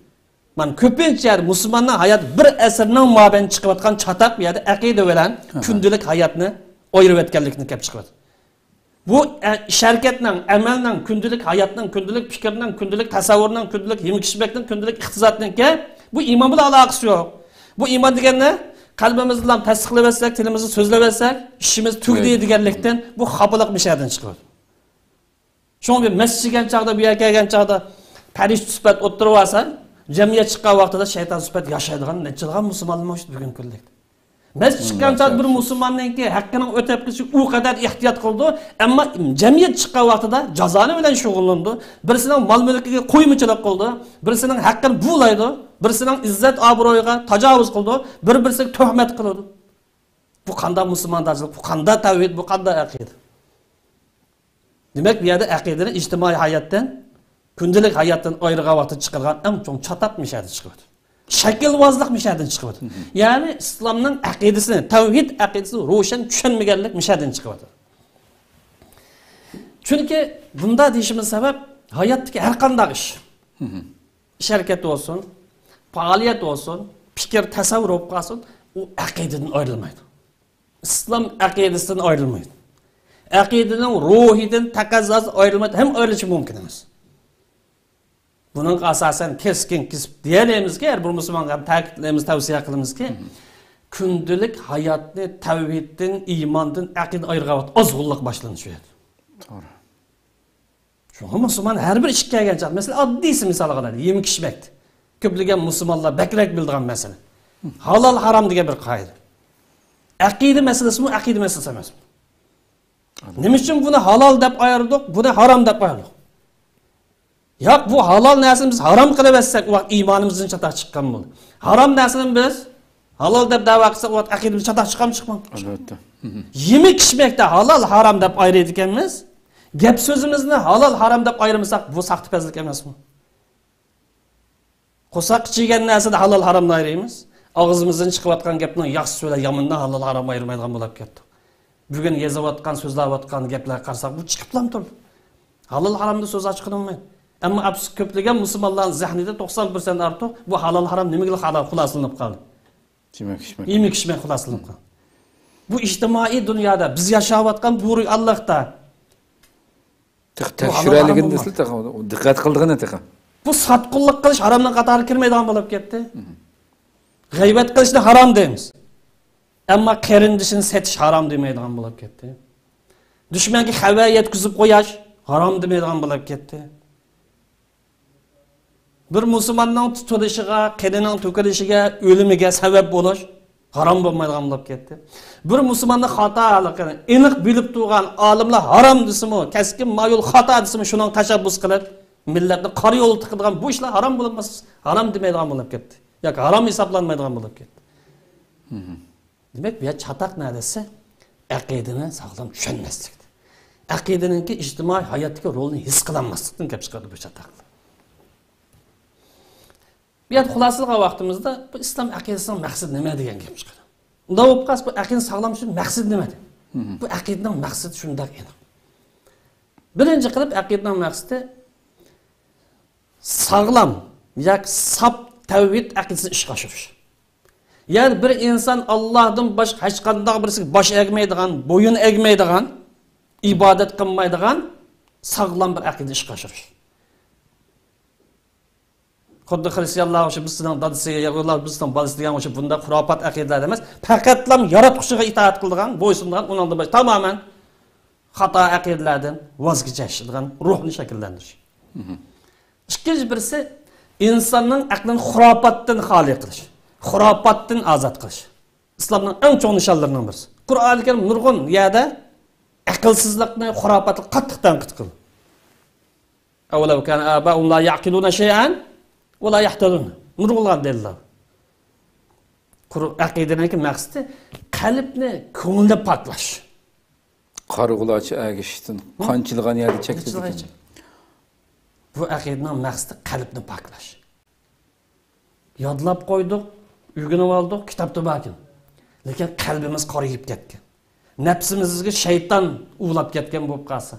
مانا كۆپىنچە يەر مۇسۇلماننىڭ ھاياتى بىر ئەسىرنىڭ مابەينىدە چىقىۋاتقان چاتاق بۇ يەردە ئەقىدە بىلەن كۈندىلىك ھاياتنى ئايرىۋەتكەنلىكتىن كەپ چىقىۋاتىدۇ. بۇ ئە-، ئىش ھەرىكەتنىڭ، ئەمەلنىڭ، كۈندىلىك ھاياتنىڭ، كۈندىلىك پىكىرنىڭ، كۈندىلىك تەسەۋۋۇرنىڭ، كۈندىلىك يېمەك ئىچمەكنىڭ، كۈندىلىك ئىقتىسادنىڭكى بۇ ئىمان بىلەن ئالاقىسى يوق. بۇ ئىمان دېگەننى قەلبىمىز بىلەن تەستىقلىۋەتسەك، تىلىمىزدا سۆزلەۋەتسەك، ئىشىمىز تۈگىدى دېگەنلىكتىن بۇ خاپىلىق مۇشۇ يەردىن چىقىدۇ. شۇڭا بىر مەسچىت كەلگەن چاغدا، بۇ يەرگە كەلگەن چاغدا پەرىشتە سۈپەت ئولتۇرۇۋالسا، جەمئىيەت چىققان ۋاقتىدا شەيتان سۈپەت ياشايدىغان نەچچىلىغان مۇسۇلمانلار مەۋجۇت بۈگۈنكى كۈندە. مەسچىت چىققان چاغدا بىر مۇسۇلماننىڭكى ھەققىنىڭ ئۆتەپ كېتىشى ئۇ قەدەر ئېھتىيات قىلىدۇ، ئەمما جەمئىيەت چىققان ۋاقتىدا جازانى بىلەن شۇغۇللىنىدۇ. بىرسىنىڭ مال مۈلكىگە قويمىچىلىق قىلىدۇ، بىرسىنىڭ ھەققىنى بۇلايدۇ، بىرسىنىڭ ئىززەت ئابرۇيىغا تاجاۋۇز قىلىدۇ، بىر-بىرسىگە تۆھمەت قىلىدۇ. بۇ قانداق مۇسۇلماندارچىلىق، بۇ قانداق تەۋھىد، بۇ قانداق ئەقىدە؟ دېمەك، بۇ يەردە ئەقىدىنى ئىجتىمائىي ھاياتتىن، كۈندىلىك ھاياتتىن ئايرىغان ۋاقىتتا چىقىدىغان ئەڭ چوڭ چاتاق مۇشۇ يەردىن چىقىۋاتىدۇ. شەكىلۋازلىق مۇشۇ يەردىن چىقىۋاتىدۇ. يەنى ئىسلامنىڭ ئەقىدىسىنى، تەۋھىد ئەقىدىسىنى روشەن چۈشەنمىگەنلىك مۇشۇ يەردىن چىقىۋاتىدۇ. چۈنكى بۇنداق دېيىشىمىز سەۋەب، ھاياتتىكى ھەر قانداق ئىش، ئىش ھەرىكەت بولسۇن، پائالىيەت بولسۇن، پىكىر، تەسەۋۋۇر بولۇپ قالسۇن، ئۇ ئەقىدىدىن ئايرىلمايدۇ. ئىسلام ئەقىدىسىدىن ئايرىلمايدۇ. ئەقىدىنىڭ روھىدىن، تەقەززاسىدىن ئايرىلمايدۇ، ھەم ئايرىلىشى مۇمكىن ئەمەس. بۇنىڭغا ئاساسەن كەسكىن كېسىپ دېيەلەيمىزكى، ھەر بىر مۇسۇلمانغا ھەم تەكىتلەيمىز، تەۋسىيە قىلىمىزكى، كۈندىلىك ھاياتنى تەۋھىدتىن، ئىماندىن، ئەقىدىدىن ئايرىغان ۋاقىت ئازغۇنلۇق باشلىنىدۇ شۇ يەردە. توغرا. شۇڭا مۇسۇلمان ھەر بىر ئىشقا كەلگەن چاغ، مەسىلەن، ئاددىيسى مىسالغا ئالايلى، يېمەك ئىچمەك. كۆپلىگەن مۇسۇلمانلار بەكرەك بىلىدىغان مەسىلە. ھالال، ھارام دېگەن بىر قائىدە. ئەقىدە مەسىلىسىمۇ ئەقىدە مەسىلىسى ئەمەسمۇ؟ نېمە ئۈچۈن بۇنى ھالال دەپ ئايرىدۇق، بۇنى ھارام دەپ ئايرىدۇق؟ ياق، بۇ ھالال نەرسىنى بىز ھارام قىلىۋەتسەك، ئۇ ۋاقىت ئىمانىمىزدىن چاتاق چىققان بولدى. ھارام نەرسىنى بىز ھالال دەپ دەۋا قىلساق، ئۇ ۋاقىت ئەقىدىمىز چاتاق چىقامدۇ، چىقمامدۇ؟ ئەلۋەتتە. يېمەك ئىچمەكتە ھالال، ھارام دەپ ئايرىيدىكەنمىز. گەپ سۆزىمىزنى ھالال، ھارام دەپ ئايرىمىساق، بۇ ساختىپەزلىك ئەمەسمۇ؟ قورساققا چىگەن نەرسىدە ھالال، ھارامنى ئايرىيمىز. ئاغزىمىزدىن چىقىۋاتقان گەپنىڭ ياخشىسى بىلەن يامىنىنى ھالال، ھارام ئايرىمايدىغان بولۇپ كەتتۇق. بۈگۈن يېزىۋاتقان، سۆزلەۋاتقان گەپلەرگە قارىساق، بۇ چىقىپلا تۇرىدۇ. ھالال، ھارامدا سۆز ئاچقىلى بولمايدۇ. ئەمما ئەپسۇس، كۆپلىگەن مۇسۇلمانلارنىڭ زېھنىدە توقسان پىرسەنت ئارتۇق بۇ ھالال، ھارام نېمىگىلا خۇلاسىلىنىپ قالدى؟ يېمەك ئىچمەك. يېمەك ئىچمەك خۇلاسىلىنىپ قالدى. بۇ ئىجتىمائىي دۇنيادا، بىز ياشاۋاتقان بۇ رېئاللىقتا تېخى بۇ ھالال، ھارام تەكشۈرەلىگىنى بولمايدۇ. دېسىلە، تېخى دىققەت قىلىدىغىنى تېخى. بۇ ساتقۇنلۇق قىلىش ھارامنىڭ قاتارىغا كىرمەيدىغان بولۇپ كەتتى. غەيۋەت قىلىشنى ھارام دەيمىز. ئەمما قېرىندىشىنى سېتىش ھارام دېمەيدىغان بولۇپ كەتتى. دۈشمەنگە خەۋەر يەتكۈزۈپ قوياش ھارام دېمەيدىغان بولۇپ كەتتى. بىر مۇسۇلماننىڭ تۇتۇلۇشىغا، قېنىنىڭ تۆكۈلۈشىگە، ئۆلۈمىگە سەۋەب بولۇش ھارام بولمايدىغان بولۇپ كەتتى. بىر مۇسۇلماننىڭ خاتالىقىنى ئېنىق بىلىپ تۇرغان ئالىملار ھارام دېسىمۇ، كەسكىن مايىل خاتا دېسىمۇ، شۇنىڭغا تەشەببۇس قىلىپ، مىللەتنى قارا يولغا تىقىدىغان بۇ ئىشلار ھارام بولماس، ھارام دېمەيدىغان بولۇپ كەتتى. ياكى ھارام ھېسابلانمايدىغان بولۇپ كەتتى. دېمەك، بۇ يەر چاتاق نەدە دېسە، ئەقىدىنى ساغلام چۈشەنمەسلىكتە. ئەقىدىنىڭكى ئىجتىمائىي ھاياتتىكى رولىنى ھېس قىلالماسلىقتىن كەپ چىقىدۇ بۇ چاتاقلار. بۇ يەردە خۇلاسىلىغان ۋاقتىمىزدا، بۇ ئىسلام ئەقىدىسىنىڭ مەقسىتى نېمە دېگەن گەپ چىقىدۇ. ئۇنداق بولۇپ قالسا، بۇ ئەقىدىنى ساغلام چۈشىنىش مەقسىتى نېمە؟ بۇ ئەقىدىنىڭ مەقسىتى شۇنداق ئېنىق. بىرىنچى قىلىپ، ئەقىدىنىڭ مەقسىتى ساغلام ياكى ساپ تەۋھىد ئەقىدىسىنى ئىشقا ئاشۇرۇش. يەنى بىر ئىنسان ئاللاھتىن باشقا ھېچقانداق بىرسىگە باش ئەگمەيدىغان، بويۇن ئەگمەيدىغان، ئىبادەت قىلمايدىغان ساغلام بىر ئەقىدە ئىشقا ئاشۇرۇش. خۇددى خرىستىيانلار ئوخشاپ، بىز سېنىڭ دادىسى، يا بىز سېنىڭ بالىسى دېگەن ئوخشاپ بۇنداق خۇراپات ئەقىدىلەردە ئەمەس، پەقەتلا ياراتقۇچىغا ئىتائەت قىلىدىغان، بويسۇنىدىغان، ئۇنىڭدىن باشقا تامامەن خاتا ئەقىدىلەردىن ۋاز كېچىشىدىغان روھنى شەكىللەندۈرۈش. ئىككىنچى بىرسى، ئىنساننىڭ ئەقلىنى خۇراپاتتىن خالىي قىلىش، خۇراپاتتىن ئازاد قىلىش. ئىسلامنىڭ ئەڭ چوڭ نىشانلىرىنىڭ بىرسى. قۇرئانى كەرىم نۇرغۇن يەردە ئەقىلسىزلىقنى، خۇراپاتنى قاتتىق تەنقىد قىلدى. «أولو كان آباؤهم لا يعقلون شيئا ولا يهتدون.» نۇرغۇنلىغان دەلىللەر. قۇر-، ئەقىدىنىڭكى مەقسىتى قەلبنى، كۆڭۈلنى پاكلاش. قارىغۇلارچە ئەگىشىشتىن، ھە؟ قانچىلىغان يەردە چەكلىدىكەن. قانچىلىغان يەردە. بۇ ئەقىدىنىڭ مەقسىتى قەلبنى پاكلاش. يادلاپ قويدۇق، ئۆگىنىۋالدۇق، كىتابتا باركەن. لېكىن قەلبىمىز قارىيىپ كەتكەن. نەپسىمىزگە شەيتان ئۇۋىلاپ كەتكەن بولۇپ قالسا،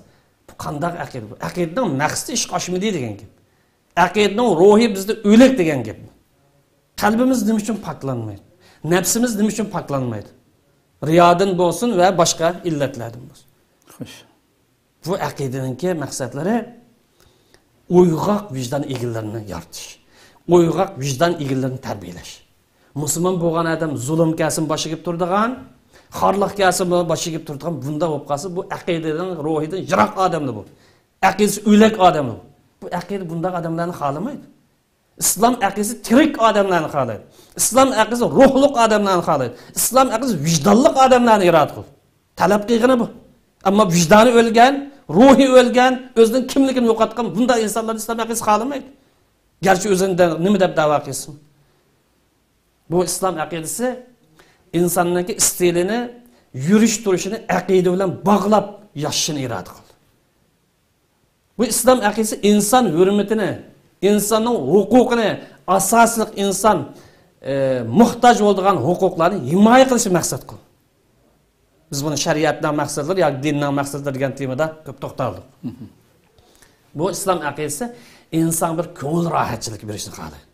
بۇ قانداق ئەقىدە بۇ؟ ئەقىدىنىڭ مەقسىتى ئىشقا ئاشمىدى دېگەن گەپ. ئەقىدىنىڭ روھى بىزدە ئۆلۈك دېگەن گەپ. قەلبىمىز نېمە ئۈچۈن پاكلانمايدۇ؟ نەپسىمىز نېمە ئۈچۈن پاكلانمايدۇ؟ رىيادىن بولسۇن ۋە باشقا ئىللەتلەردىن بولسۇن. خوش. بۇ ئەقىدىنىڭكى مەقسەتلىرى ئويغاق ۋىجدان ئىگىلىرىنى يارىتىش، ئويغاق ۋىجدان ئىگىلىرىنى تەربىيەلەش. مۇسۇلمان بولغان ئادەم زۇلۇم كەلسىمۇ باشىغا كېلىپ تۇرىدىغان، خارلىق كەلسىمۇ باشىغا كېلىپ تۇرىدىغان، بۇنداق بولۇپ قالسا، بۇ ئەقىدىنىڭ روھىدىن يىراق ئادەمدۇر بۇ. ئەقىدىسى ئۆلۈك ئادەمدۇر بۇ. بۇ ئەقىدە بۇنداق ئادەملەرنى خالىمايدۇ. ئىسلام ئەقىدىسى تىرىك ئادەملەرنى خالايدۇ. ئىسلام ئەقىدىسى روھلۇق ئادەملەرنى خالايدۇ. ئىسلام ئەقىدىسى ۋىجدانلىق ئادەملەرنى ئىرادە قىل. تەلەپ قىلغىنى بۇ. ئەمما ۋىجدانى ئۆلگەن، روھى ئۆلگەن، ئۆزىنىڭ كىملىكىنى يوقاتقان بۇنداق ئىنسانلارنى ئىسلام ئەقىدىسى خالىمايدۇ. گەرچە ئۆزىنى دە-، نېمە دەپ دەۋا قىلسۇن. بۇ ئىسلام ئەقىدىسى ئىنساننىڭكى ئىستىلىنى، يۈرۈش تۇرۇشىنى ئەقىدە بىلەن باغلاپ ياشىشىنى ئىرادە قىلدى. بۇ ئىسلام ئەقىدىسى ئىنسان ھۆرمىتىنى، ئىنساننىڭ ھوقۇقىنى، ئاساسلىق ئىنسان، ئى، موھتاج بولىدىغان ھوقۇقلارنى ھىمايە قىلىشنى مەقسەت قىلدى. بىز بۇنى شەرىئەتنىڭ مەقسەتلىرى ياكى دىننىڭ مەقسەتلىرى دېگەن تېمىدا كۆپ توختالدۇق. بۇ ئىسلام ئەقىدىسى ئىنسانغا بىر كۆڭۈل راھەتچىلىكى بېرىشنى خالايدۇ.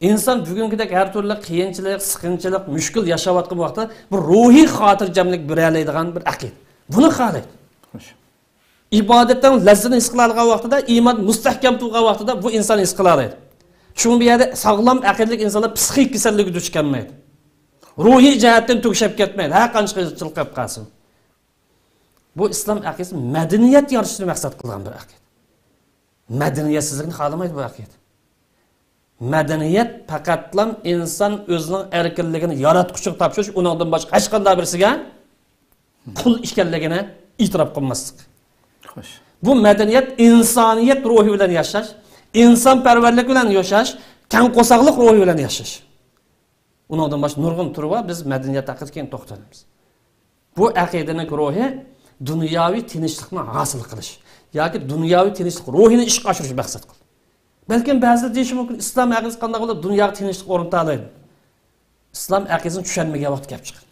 ئىنسان بۈگۈنكىدەك ھەر تۈرلۈك قىيىنچىلىق، سىقىنچىلىق، مۈشكۈل ياشاۋاتقان ۋاقىتتا بىر روھىي خاتىرجەملىك بېرەلەيدىغان بىر ئەقىدە. بۇنى خالايدۇ. خوش. ئىبادەتنىڭ لەززىتىنى ھېس قىلالىغان ۋاقتىدا، ئىمان مۇستەھكەم تۇرغان ۋاقتىدا بۇ ئىنسان ھېس قىلالايدۇ. شۇڭا بۇ يەردە ساغلام ئەقىدىلىك ئىنسانلار پسىخىك كېسەللىككە دۇچ كەلمەيدۇ. روھىي جەھەتتىن تۈگىشىپ كەتمەيدۇ، ھەر قانچە قىيىنچىلىق كەپ قالسۇن. بۇ ئىسلام ئەقىدىسى مەدەنىيەت يارىتىشنى مەقسەت قىلغان بىر ئەقىدە. مەدەنىيەتسىزلىكنى خالىمايدۇ بۇ ئەقىدە. مەدەنىيەت پەقەتلا ئىنسان ئۆزىنىڭ ئەركىنلىكىنى ياراتقۇچىغا تاپشۇرۇش، ئۇنىڭدىن باشقا ھەچقانداق بىرسىگە قۇل ئىكەنلىكىنى ئېتىراپ قىلماسلىق. خوش. بۇ مەدەنىيەت ئىنسانىيەت روھى بىلەن ياشاش، ئىنسانپەرۋەرلىك بىلەن ياشاش، كەڭ قورساقلىق روھى بىلەن ياشاش. ئۇنىڭدىن باشقا نۇرغۇن تۈرى بار، بىز مەدەنىيەت ھەققىدە كېيىن توختىلىمىز. بۇ ئەقىدىنىڭ روھى دۇنياۋى تىنچلىقنى ھاسىل قىلىش ياكى دۇنياۋى تىنچلىق روھىنى ئىشقا ئاشۇرۇش مەقسەت قىلدى. بەلكىم بەزىلەر دېيىشى مۇمكىن، ئىسلام ئەقىدىسى قانداق بولۇپ دۇنياغا تىنچلىق ئورنىتالايدۇ؟ ئىسلام ئەقىدىسىنى چۈشەنمىگەن ۋاقىت كەپ چىقىدۇ.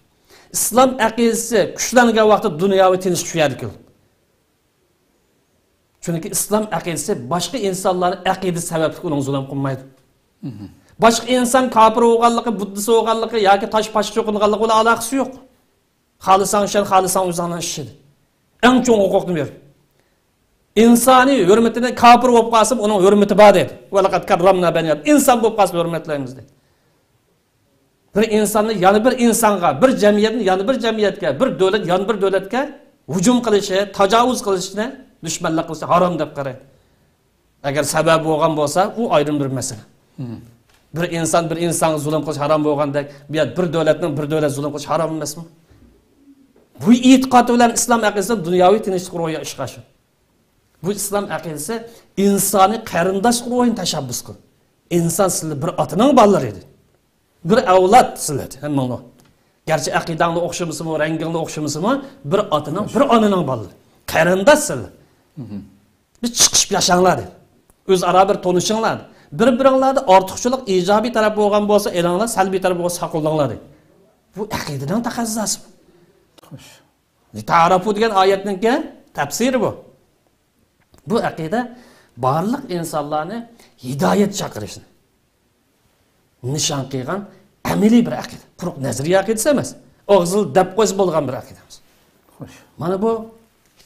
ئىسلام ئەقىدىسى كۈچلەنگەن ۋاقىتتا دۇنياۋى تىنچلىق شۇ يەردە كېلىدۇ. چۈنكى ئىسلام ئەقىدىسى باشقا ئىنسانلارنىڭ ئەقىدىسى سەۋەبلىك ئۇنىڭغا زۇلۇم قىلمايدۇ. باشقا ئىنسان كاپىر بولغانلىقى، بۇددىست بولغانلىقى ياكى تاش پاشا چوقۇنغانلىقى بىلەن ئالاقىسى يوق. خالىساڭ ئىشەن، خالىساڭ ئۆزۈڭنىڭ ئىشى. ئەڭ چوڭ ھوقۇقنى بېرىپ. ئىنسانىي ھۆرمىتىنى، كاپىر بولۇپ قالسىمۇ ئۇنىڭ ھۆرمىتى بار دەيدۇ. ۋەلەقەد كەررەمنا بەنى ئادەم. ئىنسان بولۇپ قالسا ھۆرمەتلەيمىز دەيدۇ. بىر ئىنساننى يەنە بىر ئىنسانغا، بىر جەمئىيەتنى يەنە بىر جەمئىيەتكە، بىر دۆلەت يەنە بىر دۆلەتكە ھۇجۇم قىلىشى، تاجاۋۇز قىلىشنى، دۈشمەنلىك قىلىشنى ھارام دەپ قارايدۇ. ئەگەر سەۋەبى بولغان بولسا، ئۇ ئايرىم بىر مەسىلە. بىر ئىنسان بىر ئىنسانغا زۇلۇم قىلىش ھارام بولغاندەك، بۇ يەردە بىر دۆلەتنىڭ بىر دۆلەت زۇلۇم قىلىشى ھارام ئەمەسمۇ؟ بۇ ئېتىقاد بىلەن ئىسلام ئەقىدىسى دۇنياۋى تىنچلىق روھى ئىشقا ئاشىدۇ. بۇ ئىسلام ئەقىدىسى ئىنسانىي قېرىنداشلىق روھىنى تەشەببۇس قىلىدۇ. ئىنسان سىلەر بىر ئاتىنىڭ بالىلىرى ئىدى. بىر ئەۋلاد سىلەر ھەممىڭلار. گەرچە ئەقىدەڭلار ئوخشىمىسىمۇ، رەڭگىڭلار ئوخشىمىسىمۇ، بىر ئاتىنىڭ، بىر ئانىنىڭ بالىلىرى. قېرىنداش سىلەر. بىز چىقىشىپ ياشاڭلار دېدى. ئۆزئارا بىر تونۇشۇڭلار دېدى. بىر-بىرىڭلاردا ئارتۇقچىلىق ئىجابىي تەرەپ بولغان بولسا ئېلىڭلار، سەلبىي تەرەپ بولسا ساقلىنىڭلار دېدى. بۇ ئەقىدىنىڭ تەقەززاسى. خوش. لىتەئارەفۇ دېگەن ئايەتنىڭكى تەپسىرى بۇ. بۇ ئەقىدە بارلىق ئىنسانلارنى ھىدايەت چاقىرىشنى نىشان قىلغان ئەمەلىي بىر ئەقىدە. قۇرۇق نەزەرىيە ئەقىدىسى ئەمەس. ئاغزىدا دەپ قويسا بولغان بىر ئەقىدە ئەمەس. خوش. مانا بۇ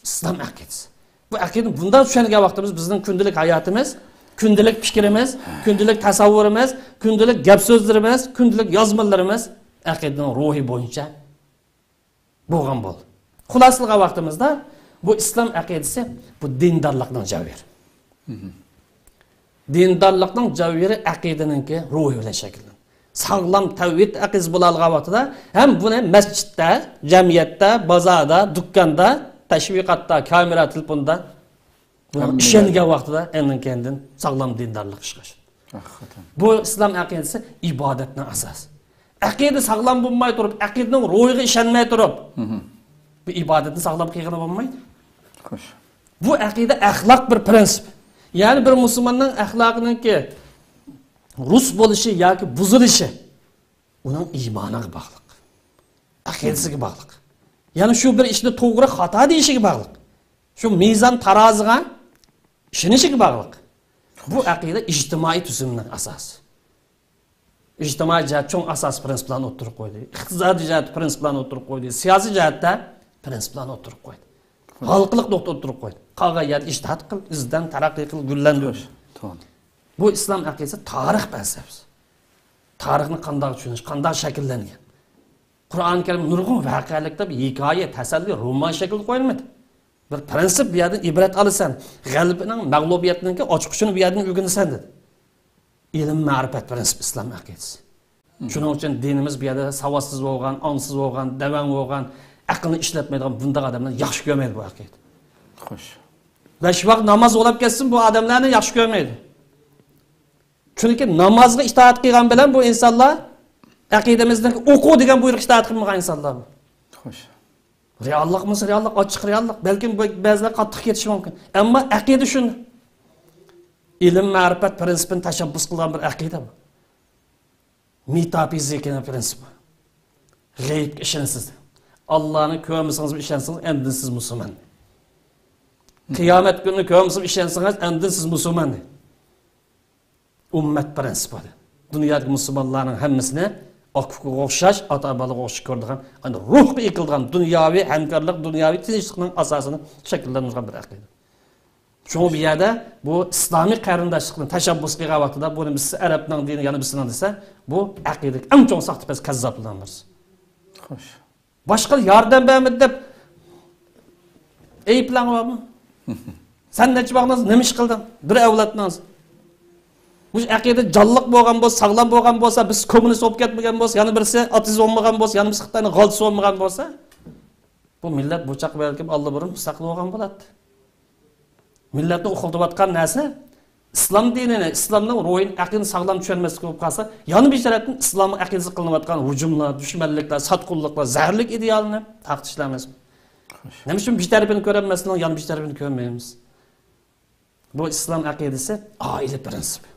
ئىسلام ئەقىدىسى. بۇ ئەقىدىنى بۇنداق چۈشەنگەن ۋاقتىمىز بىزنىڭ كۈندىلىك ھاياتىمىز، كۈندىلىك پىكرىمىز، كۈندىلىك تەسەۋۋۇرىمىز، كۈندىلىك گەپ سۆزلىرىمىز، كۈندىلىك يازمىلىرىمىز ئەقىدىنىڭ روھى بويىچە بولغان بولدى. خۇلاسىلىغان ۋاقتىمىزدا بۇ ئىسلام ئەقىدىسى بۇ دىندارلىقنىڭ جەۋھىرى. دىندارلىقنىڭ جەۋھىرى ئەقىدىنىڭكى روھى بىلەن شەكىللىنىدۇ. ساغلام تەۋھىد ئەقىدىسى بولالىغان ۋاقتىدا ھەم بۇنى مەسچىتتە، جەمئىيەتتە، بازاردا، دۇكاندا، تەشۋىقاتتا، كامېرا، تېلېفوندا بۇنىڭغا ھەممە ئىشەنگەن ۋاقتىدا ئاندىن كەينىدىن ساغلام دىندارلىق ئىشقا ئاشىدۇ. ھەقىقەتەن. بۇ ئىسلام ئەقىدىسى ئىبادەتنىڭ ئاساسى. ئەقىدە ساغلام بولماي تۇرۇپ، ئەقىدىنىڭ روھىغا ئىشەنمەي تۇرۇپ، بۇ ئىبادەتنى ساغلام قىلغىلى بولمايدۇ. خوش. بۇ ئەقىدە ئەخلاق بىر پرىنسىپ. يەنى بىر مۇسۇلماننىڭ ئەخلاقىنىڭكى رۇس بولۇشى ياكى بۇزۇلۇشى ئۇنىڭ ئىمانىغا باغلىق. ئەقىدىسىگە باغلىق. يەنى شۇ بىر ئىشنى توغرا، خاتا دېيىشىگە باغلىق. شۇ مىزان تارازىغا ئىشىنىشىگە باغلىق. بۇ ئەقىدە ئىجتىمائىي تۈزۈمنىڭ ئاساسى. ئىجتىمائىي جەھەت چوڭ ئاساسىي پىرىنسىپلارنى ئوتتۇرىغا قويدى. ئىقتىسادىي جەھەتتە پىرىنسىپلارنى ئوتتۇرىغا قويدى. سىياسىي جەھەتتە پىرىنسىپلارنى ئوتتۇرىغا قويدى. ھالقىلىق نۇقتا ئوتتۇرىغا قويدى. قالغان يەردە ئىجتىھات قىل، ئىزدەن، تەرەققىي قىل، گۈللەندۈر. توغرا. بۇ ئىسلام ئەقىدىسى تارىخ پەلسەپىسى. تارىخنى قانداق چۈشىنىش، قانداق شەكىللەنگەن؟ قۇرئان كەرىم نۇرغۇن ۋەقەلىكتە بىر ھېكايە، تەسەللى، رومان شەكلىدە قويۇلمىدى. بىر پىرىنسىپ بۇ يەردىن ئىبرەت ئالىسەن. غەلىبىنىڭ، مەغلۇبىيەتنىڭكى ئاچقۇچىنى بۇ يەردىن ئۆگىنىسەن دېدى. ئىلىم مەرىپەت پىرىنسىپ ئىسلام ئەقىدىسى. شۇنىڭ ئۈچۈن دىنىمىز بۇ يەردە ساۋاتسىز بولغان، ئاڭسىز بولغان، دەۋەڭ بولغان، ئەقىلنى ئىشلەتمەيدىغان بۇنداق ئادەملەرنى ياخشى كۆرمەيدۇ بۇ ئەقىدە. خوش. بەش ۋاق ناماز ئولاپ كەتسۇن، بۇ ئادەملەرنى ياخشى كۆرمەيدۇ. چۈنكى نامازغا ئىتائەت قىلغان بىلەن بۇ ئىنسانلار ئەقىدىمىزدىكى ئوقۇ دېگەن بۇيرۇققا ئىتائەت قىلمىغان ئىنسانلار بۇ. خوش. رېئاللىق بولسا رېئاللىق، ئاچچىق رېئاللىق. بەلكىم بۇ بەزىلەر قاتتىق كېتىشى مۇمكىن. ئەمما ئەقىدە شۇنداق. ئىلىم مەرىپەت پىرىنسىپىنى تەشەببۇس قىلغان بىر ئەقىدە بۇ. مېتافىزىكىنىڭ پىرىنسىپى. غەيىبكە ئىشەنسىز. ئاللانى كۆرمىسىڭىزمۇ ئىشەنسىڭىز، ئەمدى سىز مۇسۇلمان. قىيامەت كۈنىنى كۆرمىسىڭىز ئىشەنسىڭىز، ئەمدى سىز مۇسۇلمان. ئۈممەت پىرىنسىپى. دۇنيادىكى مۇسۇلمانلارنىڭ ھەممىسىنى ئاكا-ئۇكىغا ئوخشاش، ئاتا-بالىغا ئوخشاش كۆرىدىغان، ئەنە روھقا ئېقىلىدىغان دۇنياۋى ھەمكارلىق، دۇنياۋى تىنچلىقنىڭ ئاساسىنى شەكىللەندۈرگەن بىر ئەقىدە. شۇڭا بۇ يەردە بۇ ئىسلامىي قېرىنداشلىقنى تەشەببۇس قىلغان ۋاقتىدا، بۇنى بىز ئەرەبنىڭ دىنى، يەنە بىرسىنىڭ دېسە، بۇ ئەقىدىدىكى ئەڭ چوڭ ساختىپەز، كەززاپلارنىڭ بىرسى. خوش. باشقا ياردەم بەرمىدى دەپ ئەيىبلەڭ بارمۇ؟ سەن نەچچە باغنىڭ نېمە ئىش قىلدىڭ؟ بىر ئەۋلادنىڭ. مۇشۇ ئەقىدە جانلىق بولغان بولسا، ساغلام بولغان بولسا، بىز كوممۇنىست بولۇپ كەتمىگەن بولسا، يەنە بىرسى ئاتېئىست بولمىغان بولسا، يەنە بىرسى خىتاينىڭ غالچىسى بولمىغان بولسا، بۇ مىللەت بۇ چاغقا بەلكىم ئاللىبۇرۇن مۇستەقىل بولغان بولاتتى. مىللەتنى ئۇخلىتىۋاتقان نەرسە ئىسلام دىنىنى، ئىسلامنىڭ روھىنى، ئەقىدىنى ساغلام چۈشەنمەسلىك بولۇپ قالسا، يەنە بىر تەرەپتىن ئىسلامغا ئەقىدىسىگە قىلىنىۋاتقان ھۇجۇملار، دۈشمەنلىكلەر، ساتقۇنلۇقلار، زەھەرلىك ئىدېئالنى تارقىتىش لازىم. نېمە ئۈچۈن بىر تەرىپىنى كۆرەلمەسنىڭ يەنە بىر تەرىپىنى كۆرمەيمىز؟ بۇ ئىسلام ئەقىدىسى ئائىلە پىرىنسىپى.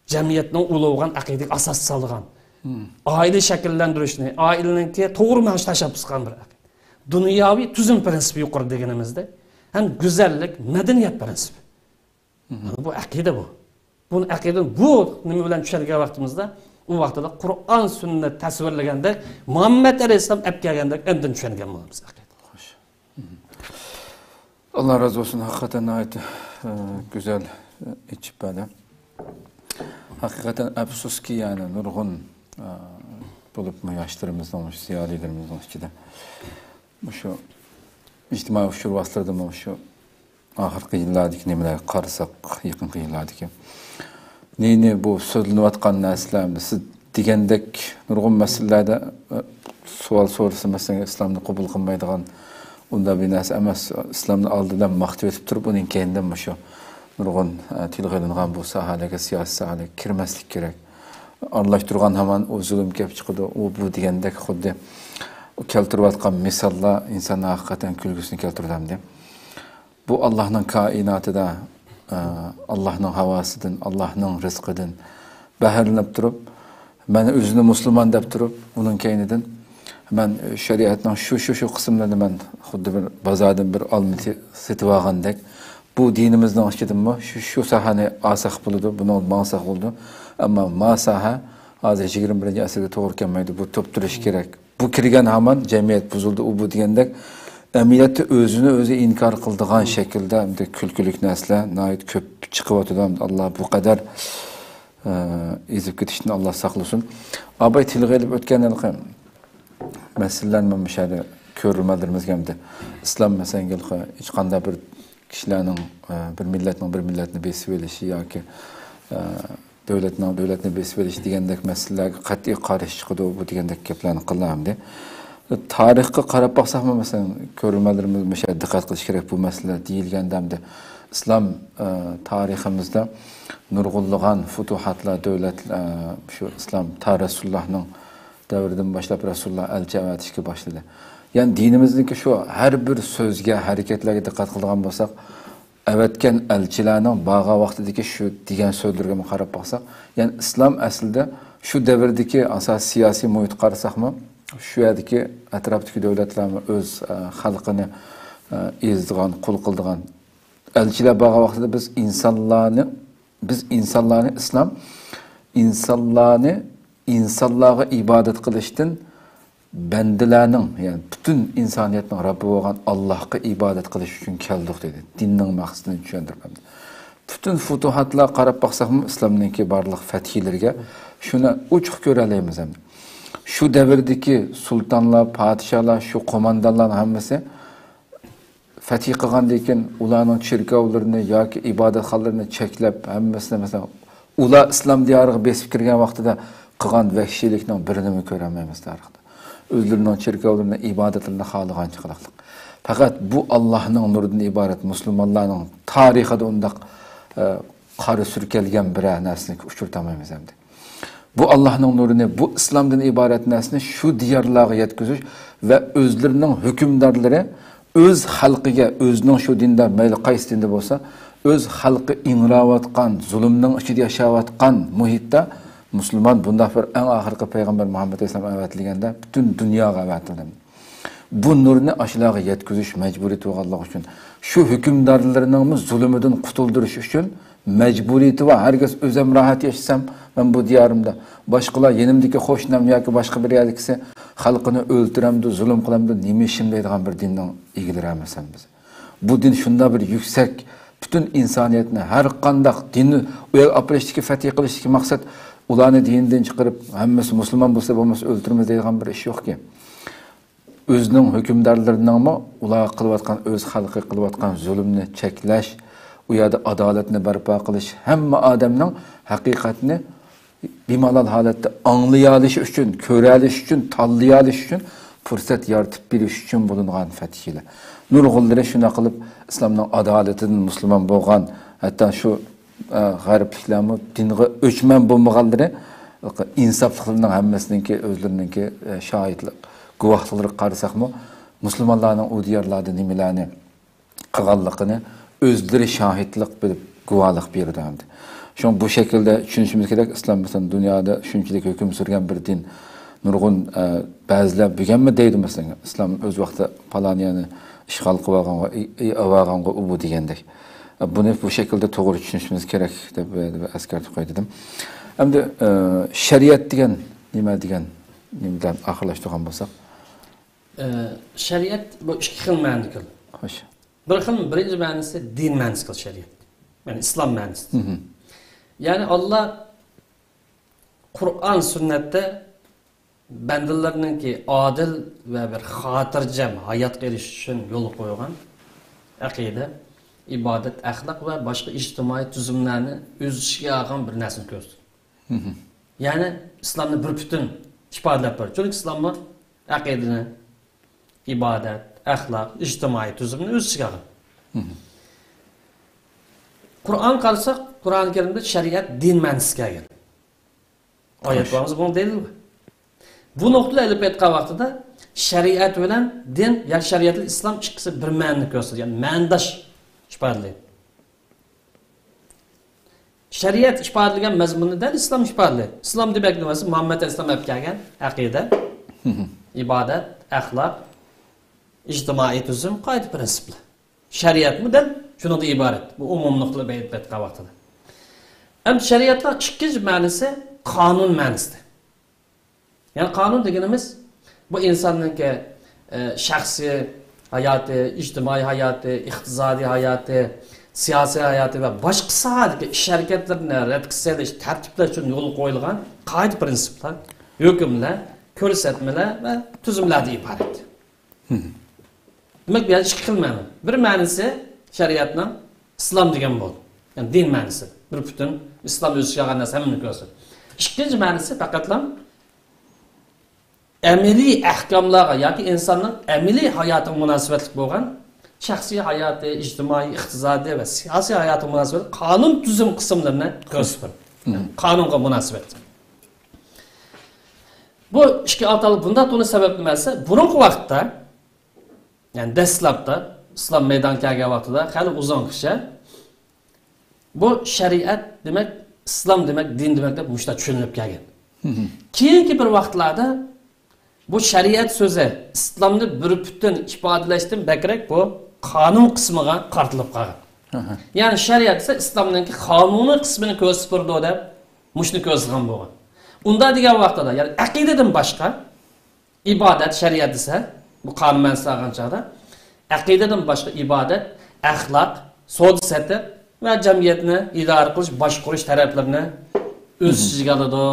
جەمئىيەتنىڭ ئۇلۇغان ئەقىدىگە ئاساس سالغان، ئائىلە شەكىللەندۈرۈشنى، ئائىلىنىڭكى توغرا مېڭىش تەشەببۇس قىلغان بىر ئەقىدە. دۇنياۋى تۈزۈم پىرىنسىپى يۇقىرى دېگىنىمىزدەك، ھەم گۈزەللىك، مەدەنىيەت پىرىنسىپى. مانا بۇ ئەقىدە بۇ. بۇنى ئەقىدىنى بۇ نېمە بىلەن چۈشەنگەن ۋاقتىمىزدا، ئۇ ۋاقتىدا قۇرئان سۈننەت تەسۋىرلىگەندەك، مۇھەممەد ئەلەيھىسسالام ئەپ كەلگەندەك ئاندىن چۈشەنگەن بولىمىز ئەقىدىنى. خوش. ئاللا رازى بولسۇن، ھەقىقەتەن ناھايىتى، ئە، گۈزەل، ئە، ئېچىپ بەردى. ھەقىقەتەن ئەپسۇسكى، يەنى نۇرغۇن، ئە، بولۇپمۇ ياشلىرىمىزنىڭ، مۇشۇ زىيالىيلىرىمىزنىڭ ئىچىدە مۇشۇ ئىجتىمائىي ئۇچۇر ۋاسىتىلىرىدىمۇ مۇشۇ ئاخىرقى يىللاردىكى نېمىلەرگە قارىساق، يېقىنقى يىللاردىكى نى-نى بۇ سۆزلىنىۋاتقان نەرسىلەر، سىز دېگەندەك نۇرغۇن مەسىلىلەردە، ئە، سوئال سورىسا، مەسىلەن، ئىسلامنى قوبۇل قىلمايدىغان ئۇنداق بىر نەرسە ئەمەس. ئىسلامنى ئالدى بىلەن ماختىۋېتىپ تۇرۇپ، ئۇنىڭ كەينىدىن مۇشۇ نۇرغۇن، ئە، تىلغا ئېلىنغان بۇ ساھەلەرگە، سىياسىي ساھەلەرگە كىرمەسلىك كېرەك. ئارىلاشتۇرغان ھامان ئۇ زۇلۇم كېلىپ چىقىدۇ، ئۇ بۇ دېگەندەك خۇددى ئۇ كەلتۈرۈۋاتقان مىساللار ئىنساننىڭ ھەقىقەتەن كۈلكىسىنى كەلتۈرىدۇ ئەمدى. بۇ ئاللاھنىڭ كائىناتىدا، ئە، ئاللاھنىڭ ھاۋاسىدىن، ئاللاھنىڭ رىزقىدىن بەھرىلىنىپ تۇرۇپ، مەن ئۆزىنى مۇسۇلمان دەپ تۇرۇپ، ئۇنىڭ كەينىدىن مەن شەرىئەتنىڭ شۇ، شۇ، شۇ قىسىملىرىنى مەن خۇددى بىر بازاردىن بىر ئالما سېتىۋالغاندەك، بۇ دىنىمىزنىڭ ئىچىدىنمۇ شۇ، شۇ ساھەنى ئالساق بولىدۇ، بۇنى ماڭساق بولىدۇ. ئەمما ما ساھە ھازىر يىگىرمە بىرىنچى ئەسىرگە توغرا كەلمەيدۇ، بۇ تۇرۇپ تۇرۇشى كېرەك. بۇ كىرگەن ھامان جەمئىيەت بۇزۇلدى، ئۇ بۇ دېگەندەك ئەمەلىيەتتە ئۆزىنى ئۆزى ئىنكار قىلىدىغان شەكىلدە ئەمدى كۈلكىلىك نەرسىلەر ناھايىتى كۆپ چىقىۋاتىدۇ. ئەمدى ئاللا بۇ قەدەر، ئە، ئېزىپ كېتىشتىن ئاللا ساقلىسۇن. ئاباي تىلغا ئېلىپ ئۆتكەن ھېلىقى مەسىلىلەرنى مانا مۇشۇ يەردە كۆرۈرمەنلىرىمىزگە ئەمدى ئىسلام مەسىلەن ھېلىقى ھېچقانداق بىر كىشىلەرنىڭ، ئە، بىر مىللەتنىڭ بىر مىللەتنى بېسىۋېلىشى ياكى، ئە، دۆلەتنىڭ دۆلەتنى بېسىۋېلىش دېگەندەك مەسىلىلەرگە قەتئىي قارشى چىقىدۇ، بۇ دېگەندەك گەپلەرنى قىلىدۇ ئەمدى. تارىخقا قاراپ باقساقمۇ، مەسىلەن، كۆرۈرمەنلىرىمىز مۇشۇ يەردە دىققەت قىلىش كېرەك، بۇ مەسىلىلەر دېيىلگەندە ئەمدى ئىسلام، ئە، تارىخىمىزدا نۇرغۇنلىغان فۇتۇھاتلار، دۆلەت، ئە، شۇ ئىسلام تا رەسۇلۇللاھنىڭ دەۋرىدىن باشلاپ رەسۇلۇللا ئەلچى ئەۋەتىشكە باشلىدى. يەنى دىنىمىزنىڭكى شۇ ھەر بىر سۆزگە، ھەرىكەتلەرگە دىققەت قىلىدىغان بولساق، ئەۋەتكەن ئەلچىلەرنىڭ بارغان ۋاقتىدىكى شۇ دېگەن سۆزلىرىگىمۇ قاراپ باقساق، يەنى ئىسلام ئەسلىدە شۇ دەۋردىكى ئاساسىي سىياسىي مۇھىتقا قارىساقمۇ، شۇ يەردىكى ئەتراپتىكى دۆلەتلەرمۇ ئۆز، ئە، خەلقىنى ئە، ئېزىدىغان، قۇل قىلىدىغان ئەلچىلەر بارغان ۋاقتىدا بىز ئىنسانلارنى، بىز ئىنسانلارنى، ئىسلام ئىنسانلارنى، ئىنسانلارغا ئىبادەت قىلىشتىن بەندىلەرنىڭ، يەنى پۈتۈن ئىنسانىيەتنىڭ رەببى بولغان ئاللاھقا ئىبادەت قىلىش ئۈچۈن كەلدۇق، دېدى. دىننىڭ مەقسىتىنى چۈشەندۈرۈپ بەردى. پۈتۈن فۇتۇھاتلارغا قاراپ باقساقمۇ، ئىسلامنىڭكى بارلىق فەتھىلىرىگە شۇنى ئوچۇق كۆرەلەيمىز ئەمدى. شۇ دەۋردىكى سۇلتانلار، پادىشاھلار، شۇ قوماندانلارنىڭ ھەممىسى فەتھى قىلغاندىن كېيىن ئۇلارنىڭ چېركاۋلىرىنى ياكى ئىبادەتخانىلىرىنى چەكلەپ، ھەممىسىنى، مەسىلەن، ئۇلار ئىسلام دىيارىغا بېسىپ كىرگەن ۋاقتىدا قىلغان ۋەھشىيلىكنىڭ بىرىنىمۇ كۆرەلمەيمىز تارىختا. ئۆزلىرىنىڭ چېركاۋلىرىنى، ئىبادەتلىرىنى خالىغانچە قىلىقلىق. پەقەت بۇ ئاللاھنىڭ نۇرىدىن ئىبارەت مۇسۇلمانلارنىڭ تارىخىدا ئۇنداق، ئە، قارا سۈركەلگەن بىرەر نەرسىنى ئۇچرىتالمايمىز ئەمدى. بۇ ئاللاھنىڭ نۇرىنى، بۇ ئىسلامدىن ئىبارەت نەرسىنى شۇ دىيارلارغا يەتكۈزۈش ۋە ئۆزلىرىنىڭ ھۆكۈمدارلىرى ئۆز خەلقىگە، ئۆزىنىڭ شۇ دىندا، مەيلى قايسى دىندا بولسا، ئۆز خەلقى ئىڭراۋاتقان، زۇلۇمنىڭ ئىچىدە ياشاۋاتقان مۇھىتتا مۇسۇلمان بۇنداق بىر ئەڭ ئاخىرقى پەيغەمبەر مۇھەممەد ئەلەيھىسسالام ئەۋەتىلگەندە پۈتۈن دۇنياغا ئەۋەتىلدى. بۇ نۇرنى ئاشۇلارغا يەتكۈزۈش مەجبۇرىيىتى بولغانلىقى ئۈچۈن، شۇ ھۆكۈمدارلىرىنىڭمۇ زۇلۇمىدىن قۇتۇلدۇرۇش ئۈچۈن مەجبۇرىيىتى بار. ھەرگىز ئۆزۈم راھەت ياشىسام، مەن بۇ دىيارىمدا، باشقىلار يېنىمدىكى قوشنام ياكى باشقا بىر يەردىكىسى خەلقىنى ئۆلتۈرەمدۇ، زۇلۇم قىلامدۇ، نېمە ئىشىم دەيدىغان بىر دىننىڭ ئىگىلىرى ئەمەسمۇ بىز. بۇ دىن شۇنداق بىر يۈكسەك، پۈتۈن ئىنسانىيەتنى ھەر قانداق دىننى ئۇ يەرگە ئاپىرىشتىكى، فەتھى قىلىشتىكى مەقسەت ئۇلارنى دىنىدىن چىقىرىپ، ھەممىسى مۇسۇلمان بولسا بولمىسا ئۆلتۈرىمىز دەيدىغان بىر ئىش يوقكى. ئۆزىنىڭ ھۆكۈمدارلىرىنىڭمۇ ئۇلارغا قىلىۋاتقان، ئۆز خەلقىگە قىلىۋاتقان زۇلۇمنى چەكلەش، ئۇ يەردە ئادالەتنى بەرپا قىلىش، ھەممە ئادەمنىڭ ھەقىقەتنى بىمالال ھالەتتە ئاڭلىيالىشى ئۈچۈن، كۆرەلىشى ئۈچۈن، تاللىيالىشى ئۈچۈن پۇرسەت يارىتىپ بېرىش ئۈچۈن بولۇنغان فەتھىلەر. نۇرغۇنلىرى شۇنداق قىلىپ ئىسلامنىڭ ئادالىتىدىن مۇسۇلمان بولغان، ھەتتا شۇ، ئە، غەربلىكلەرمۇ دىنغا ئۆچمەن بولمىغانلىرى ئىنسافلىقلىرىنىڭ ھەممىسىنىڭكى، ئۆزلىرىنىڭكى، ئە، شاھىتلىق، گۇۋاھلىقلىرىغا قارىساقمۇ، مۇسۇلمانلارنىڭ ئۇ دىيارلاردا نېمىلەرنى قىلغانلىقىنى ئۆزلىرى شاھىتلىق بىلىپ، گۇۋاھلىق بېرىدۇ ئەمدى. شۇڭا بۇ شەكىلدە چۈشىنىشىمىز كېرەك، ئىسلام، مەسىلەن، دۇنيادا شۇنچىلىك ھۆكۈم سۈرگەن بىر دىن. نۇرغۇن، ئە، بەزىلەر بۈگۈنمۇ دەيدۇ، مەسىلەن، ئىسلام ئۆز ۋاقتىدا پالان يەرنى ئىشغال قىلىۋالغانغۇ، ئى-، ئى-، ئاۋالغانغۇ ئۇ بۇ دېگەندەك. بۇنى بۇ شەكىلدە توغرا چۈشىنىشىمىز كېرەك دەپ، دەپ ئەسكەرتىپ قويدۇم. ئەمدى، ئە، شەرىئەت دېگەن نېمە دېگەن، نېمە بىلەن ئاخىرلاشتۇرغان بولساق؟ ئە، شەرىئەت بۇ ئىككى خىل مەنىدە كېلىدۇ. خوش. بىر خىل، بىرىنچى مەنىسى دىن مەنىسى كېلىدۇ شەرىئەت. يەنى ئىسلام مەنىسى. يەنى ئاللا قۇرئان، سۈننەتتە بەندىلەرنىڭكى ئادىل ۋە بىر خاتىرجەم ھايات قېلىشى ئۈچۈن يولغا قويغان ئەقىدە، ئىبادەت، ئەخلاق ۋە باشقا ئىجتىمائىي تۈزۈملەرنى ئۆز ئىچىگە ئالغان بىر نەرسىنى كۆرسىتىدۇ. يەنى ئىسلامنى بىر پۈتۈن ئىپادىلەپ بېرىدۇ. چۈنكى ئىسلاممۇ ئەقىدىنى، ئىبادەت، ئەخلاق، ئىجتىمائىي تۈزۈمنى ئۆز ئىچىگە ئالغان. قۇرئان قارىساق، قۇرئان كەرىمدە شەرىئەت دىن مەنىسى كەلگەن. ئايەت بارمىسا بۇنىڭ دەلىلى بار. بۇ نۇقتىدا ئېلىپ ئېيتقان ۋاقتىدا شەرىئەت بىلەن دىن ياكى شەرىئەتۇل ئىسلام ئىككىسى بىر مەنىنى كۆرسىتىدۇ، يەنى مەنىداش ئىپادىلەيدۇ. شەرىئەت ئىپادىلىگەن مەزمۇننى دەل ئىسلام ئىپادىلەيدۇ. ئىسلام دېمەك نېمە دېسە، مۇھەممەد ئەلەيھىسسالام ئەلىپ كەلگەن ئەقىدە، ئىبادەت، ئەخلاق، ئىجتىمائىي تۈزۈم، قائىدە، پىرىنسىپلار. شەرىئەتمۇ دەل شۇنىڭدىن ئىبارەت. بۇ ئومۇملۇقلار بەيت بەتقا ۋاقتىدا. ئەمدى شەرىئەتنىڭ ئىككىنچى مەنىسى قانۇن مەنىسىدە. يەنى قانۇن دېگىنىمىز بۇ ئىنساننىڭكى، ئە، شەخسىي ھاياتى، ئىجتىمائىي ھاياتى، ئىقتىسادىي ھاياتى، سىياسىي ھاياتى ۋە باشقا ساھەدىكى ئىش ھەرىكەتلىرىنى رەتكە سېلىش، تەرتىپلەش ئۈچۈن يولغا قويۇلغان قائىدە پىرىنسىپلار، ھۆكۈملەر، كۆرسەتمىلەر ۋە تۈزۈملەردىن ئىبارەت. دېمەك، بۇ يەردە ئىككى خىل مەنە. بىر مەنىسى شەرىئەتنىڭ ئىسلام دېگەن بولدى. يەنى دىن مەنىسى. بىر پۈتۈن ئىسلام ئۆز ئىچىگە ئالغان نەرسە ھەممىنى كۆرسىتىدۇ. ئىككىنچى مەنىسى پەقەتلا ئەمەلىي ئەھكاملارغا ياكى ئىنساننىڭ ئەمەلىي ھاياتىغا مۇناسىۋەتلىك بولغان شەخسىي ھاياتى، ئىجتىمائىي، ئىقتىسادىي ۋە سىياسىي ھاياتىغا مۇناسىۋەتلىك قانۇن تۈزۈم قىسىملىرىنى كۆرسىتىدۇ. قانۇنغا مۇناسىۋەتلىك. بۇ ئىككى ئاتالىق بۇنداق تونۇش سەۋەبى نېمە دېسە، بۇرۇنقى ۋاقىتتا، يەنى دەسلەپتە، ئىسلام مەيدانغا كەلگەن ۋاقتىدا خېلى ئۇزۇنغىچە بۇ شەرىئەت دېمەك، ئىسلام دېمەك، دىن دېمەك دەپ مۇشۇنداق چۈشىنىلىپ كەلگەن. كېيىنكى بىر ۋاقىتلاردا بۇ شەرىئەت سۆزى ئىسلامنى بىر پۈتۈن ئىپادىلەشتىن بەكرەك بۇ قانۇن قىسمىغا قارىتىلىپ قالغان. ئاھا. يەنى شەرىئەت دېسە ئىسلامنىڭكى قانۇنىي قىسمىنى كۆرسىتىپ بېرىدۇ دەپ مۇشۇنى كۆرسىتىدىغان بولغان. ئۇنداق دېگەن ۋاقتىدا، يەنى ئەقىدىدىن باشقا ئىبادەت، شەرىئەت دېسە، بۇ قانۇن مەنىسىنى ئالغان چاغدا، ئەقىدىدىن باشقا ئىبادەت، ئەخلاق، سودا سېتىق ۋە جەمئىيەتنى ئىدارە قىلىش، باشقۇرۇش تەرەپلىرىنى ئۆز ئىچىگە ئالىدۇ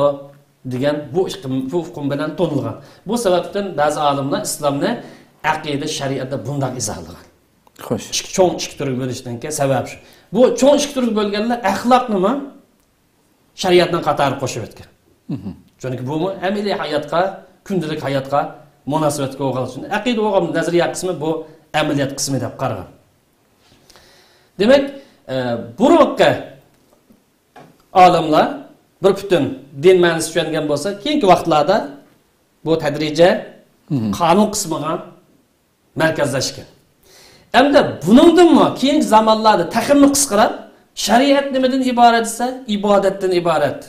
دېگەن بۇ ئۇقۇم، بۇ ئۇقۇم بىلەن تونۇلغان. بۇ سەۋەبتىن بەزى ئالىملار ئىسلامنى ئەقىدە، شەرىئەتتە بۇنداق ئىزاھلىغان. خوش. ئىككى، چوڭ ئىككى تۈرگە بۆلۈشنىڭكى سەۋەبى شۇ. بۇ چوڭ ئىككى تۈرگە بۆلگەندە ئەخلاقنىمۇ شەرىئەتنىڭ قاتارىغا قوشۇپ ئۆتكەن. مھم. چۈنكى بۇمۇ ئەمەلىي ھاياتقا، كۈندىلىك ھاياتقا مۇناسىۋەتلىك بولغان ئۈچۈن ئەقىدە بولغان نەزەرىيە قىسمى بۇ ئەمەلىيەت قىسمى دەپ قارىغان. دېمەك، ئە، بۇرۇنقى ئالىملار بىر پۈتۈن دىن مەنىسىنى چۈشەنگەن بولسا، كېيىنكى ۋاقىتلاردا بۇ تەدرىجىي مھم. قانۇن قىسمىغا مەركەزلەشكەن. ئەمدى بۇنىڭدىنمۇ كېيىنكى زامانلاردا تېخىمۇ قىسقىراپ، شەرىئەت نېمىدىن ئىبارەت دېسە، ئىبادەتتىن ئىبارەت.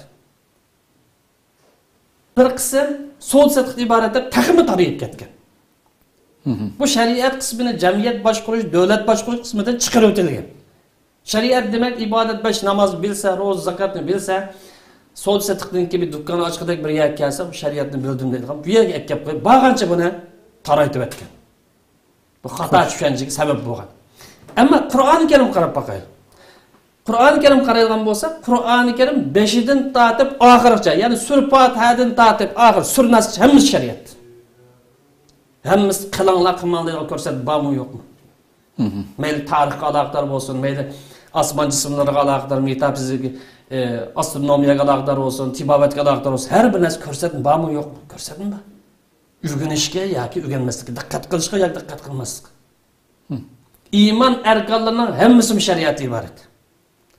بىر قىسىم سودا سېتىقتىن ئىبارەت دەپ تېخىمۇ تارىيىپ كەتكەن. مھم. بۇ شەرىئەت قىسمىنى جەمئىيەت باشقۇرۇش، دۆلەت باشقۇرۇش قىسمىدىن چىقىرىۋېتىلگەن. شەرىئەت دېمەك ئىبادەت، بەش ناماز بىلسە، روزا، زاكاتنى بىلسە، سودا سېتىقتىن كېيىن بىر دۇكان ئاچقۇدەك بىر يەرگە كەلسە، بۇ شەرىئەتنى بىلدىم دەيدىغان بۇ يەرگە ئەكەپ قويۇپ، بارغانچە بۇنى تارايتىۋەتكەن. بۇ خاتا خوش. چۈشەنچىگە سەۋەب بولغان. ئەمما قۇرئانى كەرىمگە قاراپ باقايلى. قۇرئانى كەرىمگە قارايدىغان بولساق، قۇرئانى كەرىم بېشىدىن تارتىپ ئاخىرىغىچە، يەنى سۈرە پاتىھەدىن تارتىپ ئاخىر سۈرە ناسقىچە ھەممىسى شەرىئەت. ھەممىسى قىلىڭلار، قىلماڭلار دەيدىغان كۆرسەتمە بارمۇ يوقمۇ؟ مھم. مەيلى تارىخقا ئالاقىدار بولسۇن، مەيلى ئاسمان جىسىملىرىغا ئالاقىدار، مېتافىزىكا، ئە، ئاسترونومىيەگە ئالاقىدار بولسۇن، تېبابەتكە ئالاقىدار بولسۇن، ھەر بىر نەرسە كۆرسەتمە بارمۇ يوقمۇ؟ كۆرسەتمە بار. ئۆگىنىشكە ياكى ئۆگەنمەسلىككە، دىققەت قىلىشقا ياكى دىققەت قىلماسلىققا. مھم. ئىمان ئەركانلىرىنىڭ ھەممىسىمۇ شەرىئەتتىن ئىبارەت.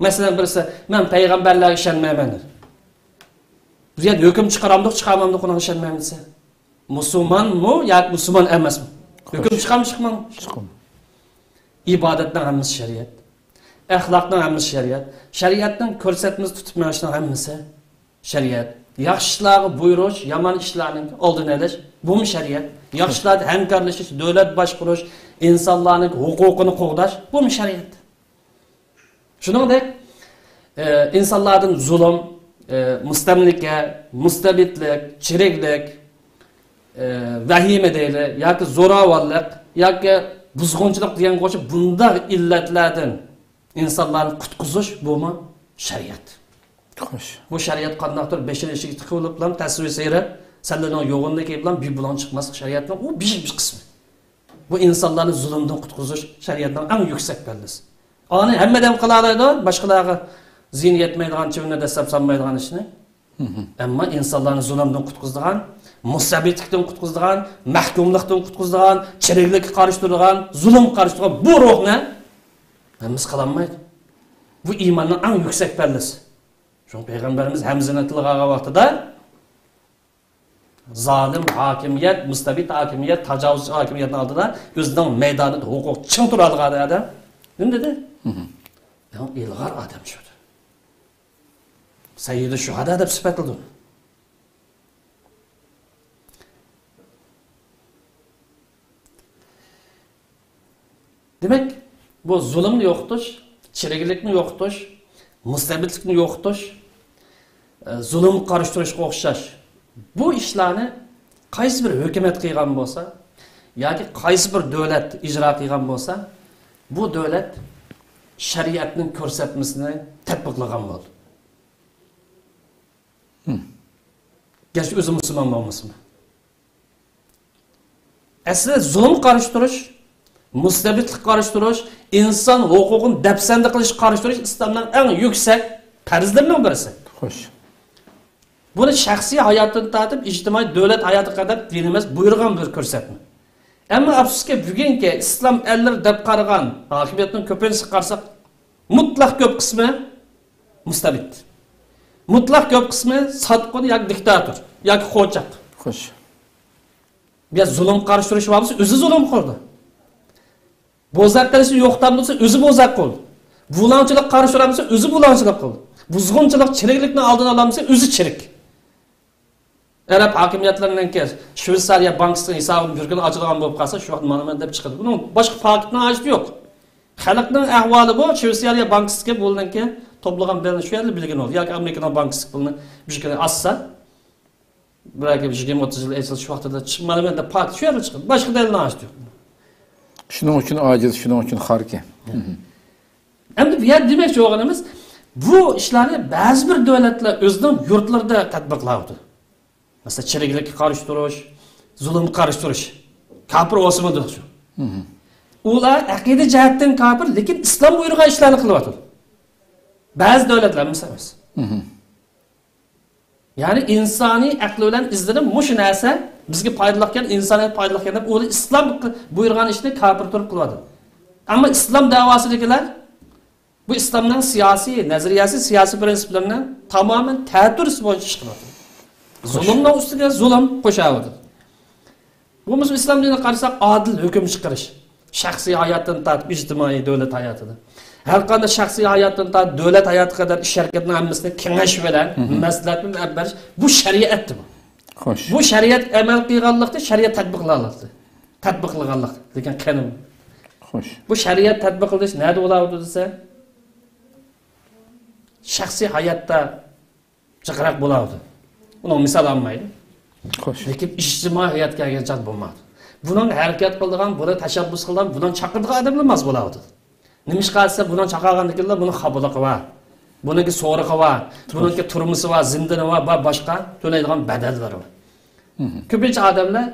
مەسىلەن، بىرسى، «مەن پەيغەمبەرلەرگە ئىشەنمەيمەن» دېدى. بۇ يەردە ھۆكۈم چىقارامدۇق، چىقارمامدۇق، ئۇنىڭغا ئىشەنمەيمەن دېسە، مۇسۇلمانمۇ ياكى مۇسۇلمان ئەمەسمۇ؟ خوش. ھۆكۈم چىقارمۇ، چىقمامدۇ؟ چىقىمۇ. ئىبادەتنىڭ ھەممىسى شەرىئەت. ئەخلاقنىڭ ھەممىسى شەرىئەت. شەرىئەتنىڭ كۆرسەتمىسى تۇتۇپ مېڭىشنىڭ ھەممىسى شەرىئەت. ياخشى ئىشلارغا بۇيرۇش، يامان ئىشلارنىڭ ئالدىنى ئېلىش، بۇمۇ شەرىئەت. ياخشى ئىشلاردا ھەمكارلىشىش، دۆلەت باشقۇرۇش، ئىنسانلارنىڭ ھوقۇقىنى قوغداش، بۇمۇ شەرىئەت. شۇنىڭدەك، ئە، ئىنسانلاردىن زۇلۇم، ئە، مۇستەملىكە، مۇستەبىتلىك، چىرىكلىك، ئە، ۋەھىمە دەيلى، ياكى زوراۋانلىق، ياكى بۇزغۇنچىلىق دېگەنگە ئوخشاپ بۇنداق ئىللەتلەردىن ئىنسانلارنى قۇتقۇزۇش، بۇمۇ شەرىئەت. خوش. بۇ شەرىئەت قانداقتۇر بېشىنى ئىشىككە تىقىۋېلىپلا، تەسۋىر سېرىپ، سەللىنىڭ يوغىنىنى كىيىپلا، بىبۇلاڭ چىقماسلىق شەرىئەتنىڭ ئۇ بىر، بىر قىسمى. بۇ ئىنسانلارنى زۇلۇمدىن قۇتقۇزۇش شەرىئەتنىڭ ئەڭ يۈكسەك پەللىسى. ئۇنى ھەممە ئادەم قىلالايدۇ، باشقىلارغا زىيىنى يەتمەيدىغان، چىۋىننى دەسسەپ سالمايدىغان ئىشنى. مھم. ئەمما ئىنسانلارنى زۇلۇمدىن قۇتقۇزىدىغان، مۇستەبىتلىكتىن قۇتقۇزىدىغان، مەھكۇملۇقتىن قۇتقۇزىدىغان، چىرىكلىككە قارشى تۇرىدىغان، زۇلۇمغا قارشى تۇرىدىغان بۇ روھنى ھەممىسى قىلالمايدۇ. بۇ ئىماننىڭ ئەڭ يۈكسەك پەللىسى. شۇڭا پەيغەمبىرىمىز ھەمزىنى تىلغا ئالغان ۋاقتىدا، زالىم ھاكىمىيەت، مۇستەبىت ھاكىمىيەت، تاجاۋۇزچى ھاكىمىيەتنىڭ ئالدىدا ئۆزىنىڭ مەيدانىدا ھوقۇق چىڭ تۇرالىغان ئادەم نېمە دېدى؟ مھم. ئەڭ ئىلغار ئادەم شۇ. سەييىدۇ شۇھادا دەپ سۈپەتلىدى ئۇنى. دېمەك، بۇ زۇلۇمنى يوقىتىش، چىرىكلىكنى يوقىتىش، مۇستەبىتلىكنى يوقىتىش، ئە، زۇلۇمغا قارشى تۇرۇشقا ئوخشاش بۇ ئىشلارنى قايسى بىر ھۆكۈمەت قىلغان بولسا ياكى قايسى بىر دۆلەت ئىجرا قىلغان بولسا، بۇ دۆلەت شەرىئەتنىڭ كۆرسەتمىسىنى تەتبىقلىغان بولىدۇ. مم. گەرچە ئۆزى مۇسۇلمان بولمىسىمۇ. ئەسلى زۇلۇمغا قارشى تۇرۇش، مۇستەبىتلىككە قارشى تۇرۇش، ئىنسان ھوقۇقىنى دەپسەندە قىلىشقا قارشى تۇرۇش ئىسلامنىڭ ئەڭ يۈكسەك پەرزلىرىنىڭ بىرسى. خوش. بۇنى شەخسىي ھاياتتىن تارتىپ ئىجتىمائىي دۆلەت ھاياتىغا قەدەر دىنىمىز بۇيرۇغان بىر كۆرسەتمە. ئەمما ئەپسۇسكى، بۈگۈنكى ئىسلام ئەللىرى دەپ قارىغان ھاكىمىيەتنىڭ كۆپىنچىسىگە قارىساق، مۇتلەق كۆپ قىسمى مۇستەبىت. مۇتلەق كۆپ قىسمى ساتقۇن ياكى دىكتاتور ياكى قوچاق. خوش. يا زۇلۇمغا قارشى تۇرۇش بار بولسا، ئۆزى زۇلۇم قىلىدۇ. بوزەك قىلىشنى يوقىتالمىسا، ئۆزى بوزەك قىلىدۇ. بۇلاڭچىلىققا قارشى تۇرالمىسا، ئۆزى بۇلاڭچىلىق قىلىدۇ. بۇزغۇنچىلىق، چىرىكلىكنىڭ ئالدىنى ئالالمىسا، ئۆزى چىرىك. ئەرەب ھاكىمىيەتلىرىنىڭكى شۋېتسارىيە بانكىسىنىڭ ھېسابىدىن بىر كۈنى ئاچىدىغان بولۇپ قالسا، شۇ ۋاقىت مانا مەن دەپ چىقىدۇ. بۇنىڭ باشقا پاكىتنىڭ ھاجىتى يوق. خەلقنىڭ ئەھۋالى بۇ، شۋېتسارىيە بانكىسىدىكى بۇلىنىڭكى توپلىغان بېلىنى شۇ يەردە بىلگىلى بولىدۇ. ياكى ئامېرىكىنىڭ بانكىسىدىكى بۇلىنى بىر كۈنى ئاچسا، بىر يىگىرمە ئوتتۇز يىل ئېچىلىش ۋاقتىدا چىقىپ، مانا مەن دەپ پاكىت شۇ يەردە چىقىدۇ. باشقا دەلىلنىڭ ھاجىتى يوق. شۇنىڭ ئۈچۈن ئاجىز، شۇنىڭ ئۈچۈن خاركەن. ئەمدى بۇ يەردە دېمەكچى بولغىنىمىز، بۇ ئىشلارنى بەزى بىر دۆلەتلەر ئۆزىنىڭ يۇرتلىرىدا تەتبىقلاۋاتىدۇ. مەسىلەن، چىرىكلىككە قارشى تۇرۇش، زۇلۇمغا قارشى تۇرۇش. كاپىر بولسىمۇ شۇ. ئۇلار ئەقىدە جەھەتتىن كاپىر، لېكىن ئىسلام بۇيرۇغان ئىشلارنى قىلىۋاتىدۇ. بەزى دۆلەتلەر مىسال ئەمەس. يەنى ئىنسانىي ئەقلى بىلەن ئىزدىنىپ، مۇشۇ نەرسە بىزگە پايدىلىقكەن، ئىنسانىيەتكە پايدىلىقكەن دەپ، ئۇ ئىسلام بۇيرۇغان ئىشنى كاپىر تۇرۇپ قىلىۋاتىدۇ. ئەمما ئىسلام دەۋاسىدىكىلەر بۇ ئىسلامنىڭ سىياسىي نەزەرىيەسى، سىياسىي پرىنسىپلىرىنىڭ تامامەن تەتۈرىسى بويىچە ئىش قىلىۋاتىدۇ. زۇلۇمنىڭ ئۈستىگە زۇلۇم قوشاۋاتىدۇ. بولمىسا ئىسلام دىنىغا قارىساق، ئادىل ھۆكۈم چىقىرىش. شەخسىي ھاياتتىن تارتىپ ئىجتىمائىي دۆلەت ھاياتىدا. ھەر قانداق شەخسىي ھاياتتىن تارتىپ دۆلەت ھاياتىغا قەدەر ئىش ھەرىكەتنىڭ ھەممىسىنى كېڭەش بىلەن، مەسلىھەت بىلەن ئېلىپ بېرىش. بۇ شەرىئەتتە بۇ. خوش. بۇ شەرىئەت ئەمەل قىلغانلىقتا، شەرىئەت تەتبىقلانلىقتا. تەتبىقلىغانلىق. لېكىن قېنى؟ خوش. بۇ شەرىئەت تەتبىقلىنىش نەدە بولاۋاتىدۇ دېسە، شەخسىي ھاياتتا جىقراق بولاۋاتىدۇ. ئۇنىڭ مىسال ئالمايلى. خوش. لېكىن ئىجتىمائىي ھاياتقا كەلگەن چاغدا بولمايدۇ. بۇنىڭ ھەرىكەت قىلىدىغان، بۇنى تەشەببۇس قىلىدىغان، بۇنىڭ چاقىرىدىغان ئادەملەر ئاز بولاۋاتىدۇ. نېمىشقا دېسە، بۇنىڭ چاقىرغاندىكىنلا بۇنىڭ خاپىلىقى بار. بۇنىڭكى سورىقى بار. بۇنىڭكى تۈرمىسى بار، زىندىنى بار، بار باشقا تۆلەيدىغان بەدەللىرى بار. كۆپىنچە ئادەملەر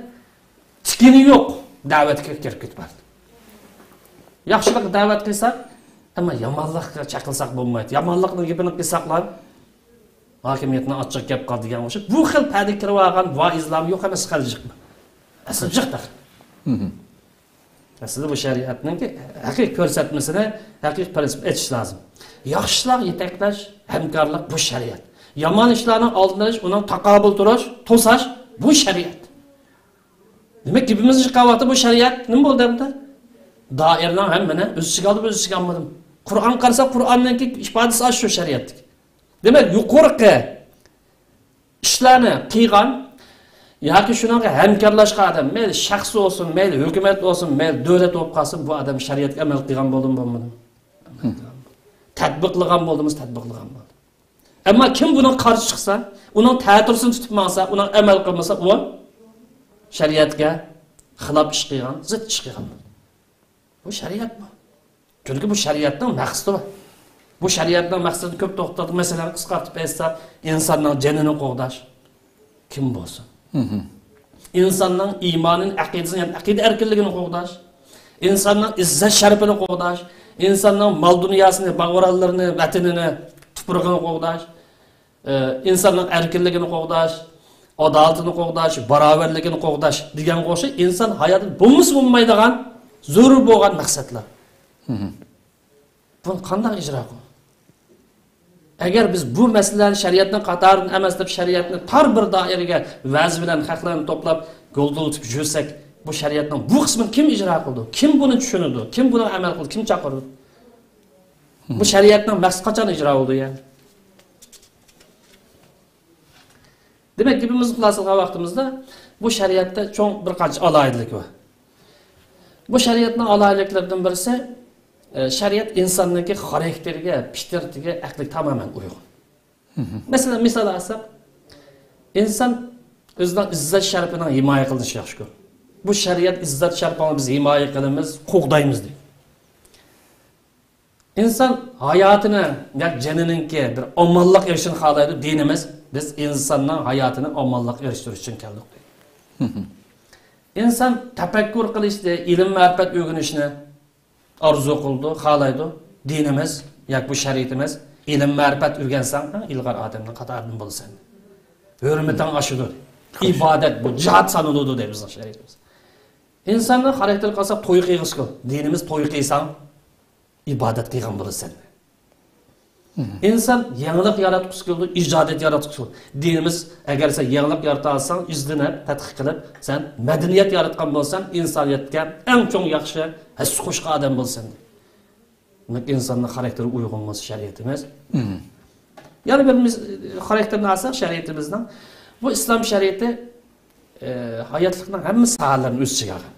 تىكىنى يوق دەۋەتكە كىرىپ كېتىپ بارىدۇ. ياخشىلىققا دەۋەت قىلساق، ئەمما يامانلىققا چېقىلساق بولمايدۇ. يامانلىقنىڭ گېپىنى قىلساقلا، ھاكىمىيەتنىڭ ئاچچىقى كەپ قالدى دېگەن ئوخشاپ، بۇ خىل پەدە كىرىۋالغان ۋائىزلارمۇ يوق ئەمەس، خېلى جىق. ئەسلى جىق تېخى. ئەسلىدە بۇ شەرىئەتنىڭكى ھەقىقىي كۆرسەتمىسىنى، ھەقىقىي پرىنسىپنى ئېيتىش لازىم. ياخشى ئىشلارغا يېتەكلەش، ھەمكارلىق، بۇ شەرىئەت. يامان ئىشلارنىڭ ئالدىنى ئېلىش، ئۇنىڭ تاقابىل تۇرۇش، توساش، بۇ شەرىئەت. دېمەك، گېپىمىزنى چىققان ۋاقىتتا بۇ شەرىئەت نېمە بولدى ئەمدى؟ دائىرىنىڭ ھەممىنى ئۆز ئىچىگە ئالدىمۇ، ئۆز ئىچىگە ئالمىدىمۇ؟ قۇرئان قارىساق، قۇرئاننىڭكى ئىپادىسى ئاشۇ شەرىئەتتىكى. دېمەك، يۇقىرىقى ئىشلارنى قىلغان ياكى شۇنىڭغا ھەمكارلاشقان ئادەم، مەيلى شەخس بولسۇن، مەيلى ھۆكۈمەت بولسۇن، مەيلى دۆلەت بولۇپ قالسۇن، بۇ ئادەم شەرىئەتكە ئەمەل قىلغان بولدىمۇ، بولمىدىمۇ؟ تەتبىقلىغان بولدىمۇ، تەتبىقلىغان بولدى. ئەمما كىم بۇنىڭغا قارشى چىقسا، ئۇنىڭ تەتۈرىسىنى تۇتۇپ ماڭسا، ئۇنىڭ ئەمەل قىلمىسا، ئۇ شەرىئەتكە خىلاپ ئىش قىلغان، زىت ئىش قىلغان بولدى. بۇ شەرىئەت بۇ. چۈنكى بۇ شەرىئەتنىڭ مەقسىتى بار. بۇ شەرىئەتنىڭ مەقسىتى كۆپ توختالدۇق. مەسىلەن، قىسقارتىپ ئېيتساق، ئىنساننىڭ جېنىنى قوغداش. كىم بولسۇن. ئىنساننىڭ ئىمانىنى، ئەقىدىسىنى، يەنى ئەقىدە ئەركىنلىكىنى قوغداش. ئىنساننىڭ ئىززەت شەرىپىنى قوغداش. ئىنساننىڭ مال دۇنياسىنى، باغ ئورانلىرىنى، ۋەتىنىنى، تۇپرىقىنى قوغداش. ئى، ئىنساننىڭ ئەركىنلىكىنى قوغداش، ئادالىتىنى قوغداش، باراۋەرلىكىنى قوغداش دېگەنگە ئوخشاش ئىنسان ھاياتىدا بولمىسا بولمايدىغان زۆرۈر بولغان مەقسەتلەر. بۇنى قانداق ئىجرا قىلىدۇ؟ ئەگەر بىز بۇ مەسىلىلەرنى شەرىئەتنىڭ قاتارىدىن ئەمەس دەپ، شەرىئەتنى تار بىر دائىرىگە ۋەز بىلەن خەقلەرنى توپلاپ، گولدۇرلىتىپ يۈرسەك، بۇ شەرىئەتنىڭ بۇ قىسمىنى كىم ئىجرا قىلىدۇ؟ كىم بۇنى چۈشىنىدۇ؟ كىم بۇنىڭغا ئەمەل قىلىدۇ؟ كىم چاقىرىدۇ؟ بۇ شەرىئەتنىڭ مەقسىتى قاچان ئىجرا بولىدۇ يەنى؟ دېمەك، گېپىمىزنى خۇلاسىلىغان ۋاقتىمىزدا، بۇ شەرىئەتتە چوڭ بىر قانچە ئالاھىدىلىك بار. بۇ شەرىئەتنىڭ ئالاھىدىلىكلىرىدىن بىرسى، ئە، شەرىئەت ئىنساننىڭكى خاراكتېرىگە، پىترىتىگە، ئەقلىگە تامامەن ئۇيغۇن. مەسىلەن، مىسال ئالساق، ئىنسان ئۆزىنىڭ ئىززەت شەرىپىنىڭ ھىمايە قىلىنىشىغا شۈكۈر. بۇ شەرىئەت ئىززەت شەرىپىڭنى بىز ھىمايە قىلىمىز، قوغدايمىز دەيدۇ. ئىنسان ھاياتىنى ياكى جېنىنىڭكى بىر ئامانلىق ئېرىشىشىنى خالايدۇ. دىنىمىز، بىز ئىنساننىڭ ھاياتىنى ئامانلىققا ئېرىشتۈرۈش ئۈچۈن كەلدۇق دەيدۇ. ئىنسان تەپەككۇر قىلىشنى، ئىلىم-مەرىپەت ئۆگىنىشنى ئارزۇ قىلىدۇ، خالايدۇ. دىنىمىز ياكى بۇ شەرىئىتىمىز، ئىلىم-مەرىپەت ئۆگەنسەڭ، ئەڭ ئىلغار ئادەمنىڭ قاتارىدىن بولىسەن. ھۆرمىتىڭ ئاشىدۇ. ئىبادەت بۇ، جىھاد سانىلىدۇ دەيدۇ بىزنىڭ شەرىئىتىمىز. ئىنساننىڭ خاراكتېرى قالسا، توي قىلغۇسى كېلىدۇ. دىنىمىز توي قىلساڭ، ئىبادەت قىلغان بولىسەن. ئىنسان يېڭىلىق ياراتقۇسى كېلىدۇ، ئىجادىيەت ياراتقۇسى كېلىدۇ. دىنىمىز، ئەگەر سەن يېڭىلىق يارىتالىساڭ، ئىزدىنىپ، تەتقىق قىلىپ، سەن مەدەنىيەت ياراتقان بولساڭ، ئىنسانىيەتكە ئەڭ چوڭ ياخشى ھەسسە قوشقان ئادەم بولىسەن. دېمەك، ئىنساننىڭ خاراكتېرىگە ئۇيغۇن بولسا شەرىئىتىمىز. يەنە بىر مىس-، خاراكتېرنى ئالساق، شەرىئىتىمىزنىڭ بۇ ئىسلام شەرىئىتى، ئە، ھاياتلىقنىڭ ھەممە ساھەلىرىنى ئۆز ئىچىگە ئالغان.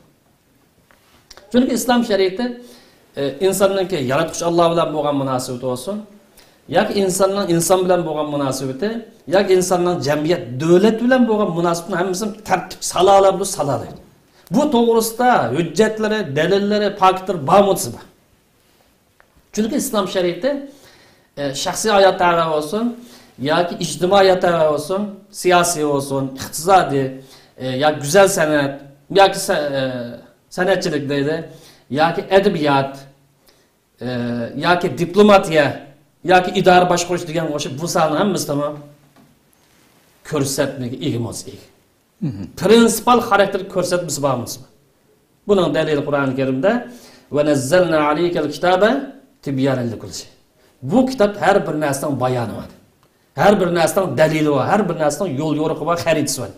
چۈنكى ئىسلام شەرىئىتى، ئە، ئىنساننىڭكى ياراتقۇچى ئاللا بىلەن بولغان مۇناسىۋىتى بولسۇن، ياكى ئىنساننىڭ ئىنسان بىلەن بولغان مۇناسىۋىتى، ياكى ئىنساننىڭ جەمئىيەت، دۆلەت بىلەن بولغان مۇناسىۋىتىنى ھەممىسىنى تەرتىپ سالالايدۇ، سالالايدۇ. بۇ توغرىسىدا ھۆججەتلىرى، دەلىللىرى، پاكىتلىرى بارمۇ دېسە بار. چۈنكى ئىسلام شەرىئىتى، ئە، شەخسىي ھايات تەۋە بولسۇن، ياكى ئىجتىمائىي ھايات تەۋە بولسۇن، سىياسىي بولسۇن، ئىقتىسادىي، ئە، ياكى گۈزەل سەنئەت، ياكى سە-، ئە، سەنئەتچىلىك دەيلى، ياكى ئەدەبىيات، ئە، ياكى دىپلوماتىيە، ياكى ئىدارە باشقۇرۇش دېگەنگە ئوخشاپ بۇ ساھەنىڭ ھەممىسىدىمۇ كۆرسەتمىگە ئىگە بولسا ئىگە. مھم. پرىنسىپال خاراكتېر كۆرسەتمىسى بارمۇ؟ بۇنىڭ دەلىلى قۇرئان كەرىمدە، «ونزلنا عليك الكتاب تبيانا لكل شيء». بۇ كىتاب ھەر بىر نەرسىنىڭ بايانى بار. ھەر بىر نەرسىنىڭ دەلىلى بار، ھەر بىر نەرسىنىڭ يول يورۇقى بار، خەرىتىسى بار.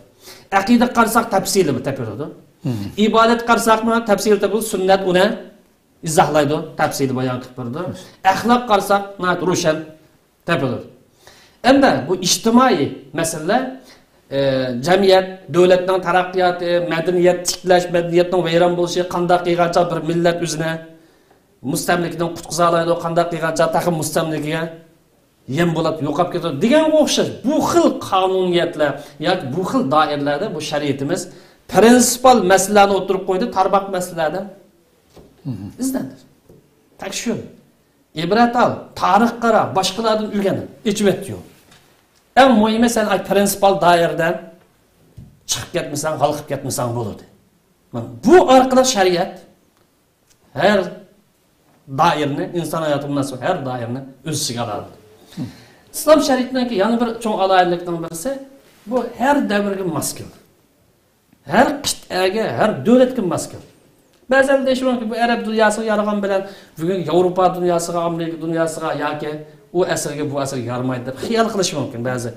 ئەقىدىگە قارىساق تەپسىلى بار، تېپىلىدۇ. مھم. ئىبادەتكە قارىساقمۇ تەپسىلى تېپىلىدۇ، سۈننەت ئۇنى ئىزاھلايدۇ، تەپسىلىي بايان قىلىپ بېرىدۇ. ئەخلاققا قارىساق ناھايىتى روشەن تېپىلىدۇ. ئەمدى بۇ ئىجتىمائىي مەسىلىلەر، ئە، جەمئىيەت، دۆلەتنىڭ تەرەققىياتى، مەدەنىيەت تىكلەش، مەدەنىيەتنىڭ ۋەيران بولۇشى، قانداق قىلغانچە بىر مىللەت ئۆزىنى مۇستەملىكىدىن قۇتقۇزالايدۇ، قانداق قىلغانچە تېخى مۇستەملىكىگە يەم بولۇپ يوقاپ كېتىدۇ دېگەنگە ئوخشاش بۇ خىل قانۇنىيەتلەر ياكى بۇ خىل دائىرىلەردە بۇ شەرىئىتىمىز پرىنسىپال مەسىلىلەرنى ئوتتۇرىغا قويدى، تارماق مەسىلىلەردە ئىزدەندۈر، تەكشۈر، ئىبرەت ئال، تارىخقا قارا، باشقىلاردىن ئۆگەن، ئېچىۋەت يول. ئەڭ مۇھىمى سەن ئاي پرىنسىپال دائىرىدىن چىقىپ كەتمىسەڭ، ھالقىپ كەتمىسەڭ بولىدۇ. مانا بۇ ئارقىلىق شەرىئەت ھەر دائىرىنى، ئىنسان ھاياتىغا مۇناسىۋەت ھەر دائىرىنى ئۆز ئىچىگە ئالالىدۇ. ئىسلام شەرىئىتىنىڭكى يەنە بىر چوڭ ئالاھىدىلىكىنىڭ بىرسى، بۇ ھەر دەۋرگە ماس كېلىدۇ. ھەر قىتئەگە، ھەر دۆلەتكە ماس كېلىدۇ. بەزىلەر دېيىشى مۇمكىن، بۇ ئەرەب دۇنياسىغا يارىغان بىلەن بۈگۈن ياۋروپا دۇنياسىغا، ئامېرىكا دۇنياسىغا ياكى ئۇ ئەسىرگە، بۇ ئەسىرگە يارىمايدۇ دەپ خىيال قىلىشى مۇمكىن بەزى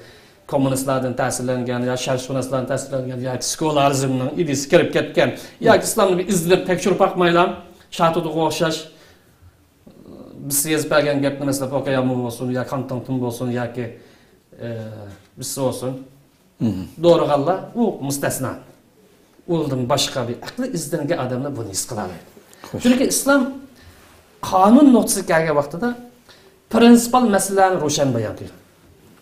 كوممۇنىستلاردىن تەسىرلەنگەن يا شەرقشۇناسلاردىن تەسىرلەنگەن ياكى سېكۇلارىزمنىڭ ئىدىيىسى كىرىپ كەتكەن ياكى ئىسلامنى بىر ئىزدىنىپ تەكشۈرۈپ باقمايلا، شاتۇدىغا ئوخشاش بىرسى يېزىپ بەرگەن گەپنى، مەسىلەن، پوكايامۇ بولسۇن يا كانتوڭتۇن بولسۇن ياكى، ئە، بىرسى بولسۇن، مھم. دورىغانلار ئۇ مۇستەسنا. ئۇنىڭدىن باشقا بىر ئەقلى ئىزدەنگەن ئادەملەر بۇنى ھېس قىلالايدۇ. خوش. چۈنكى ئىسلام قانۇن نۇقتىسىغا كەلگەن ۋاقتىدا پرىنسىپال مەسىلىلەرنى روشەن بايان قىلغان.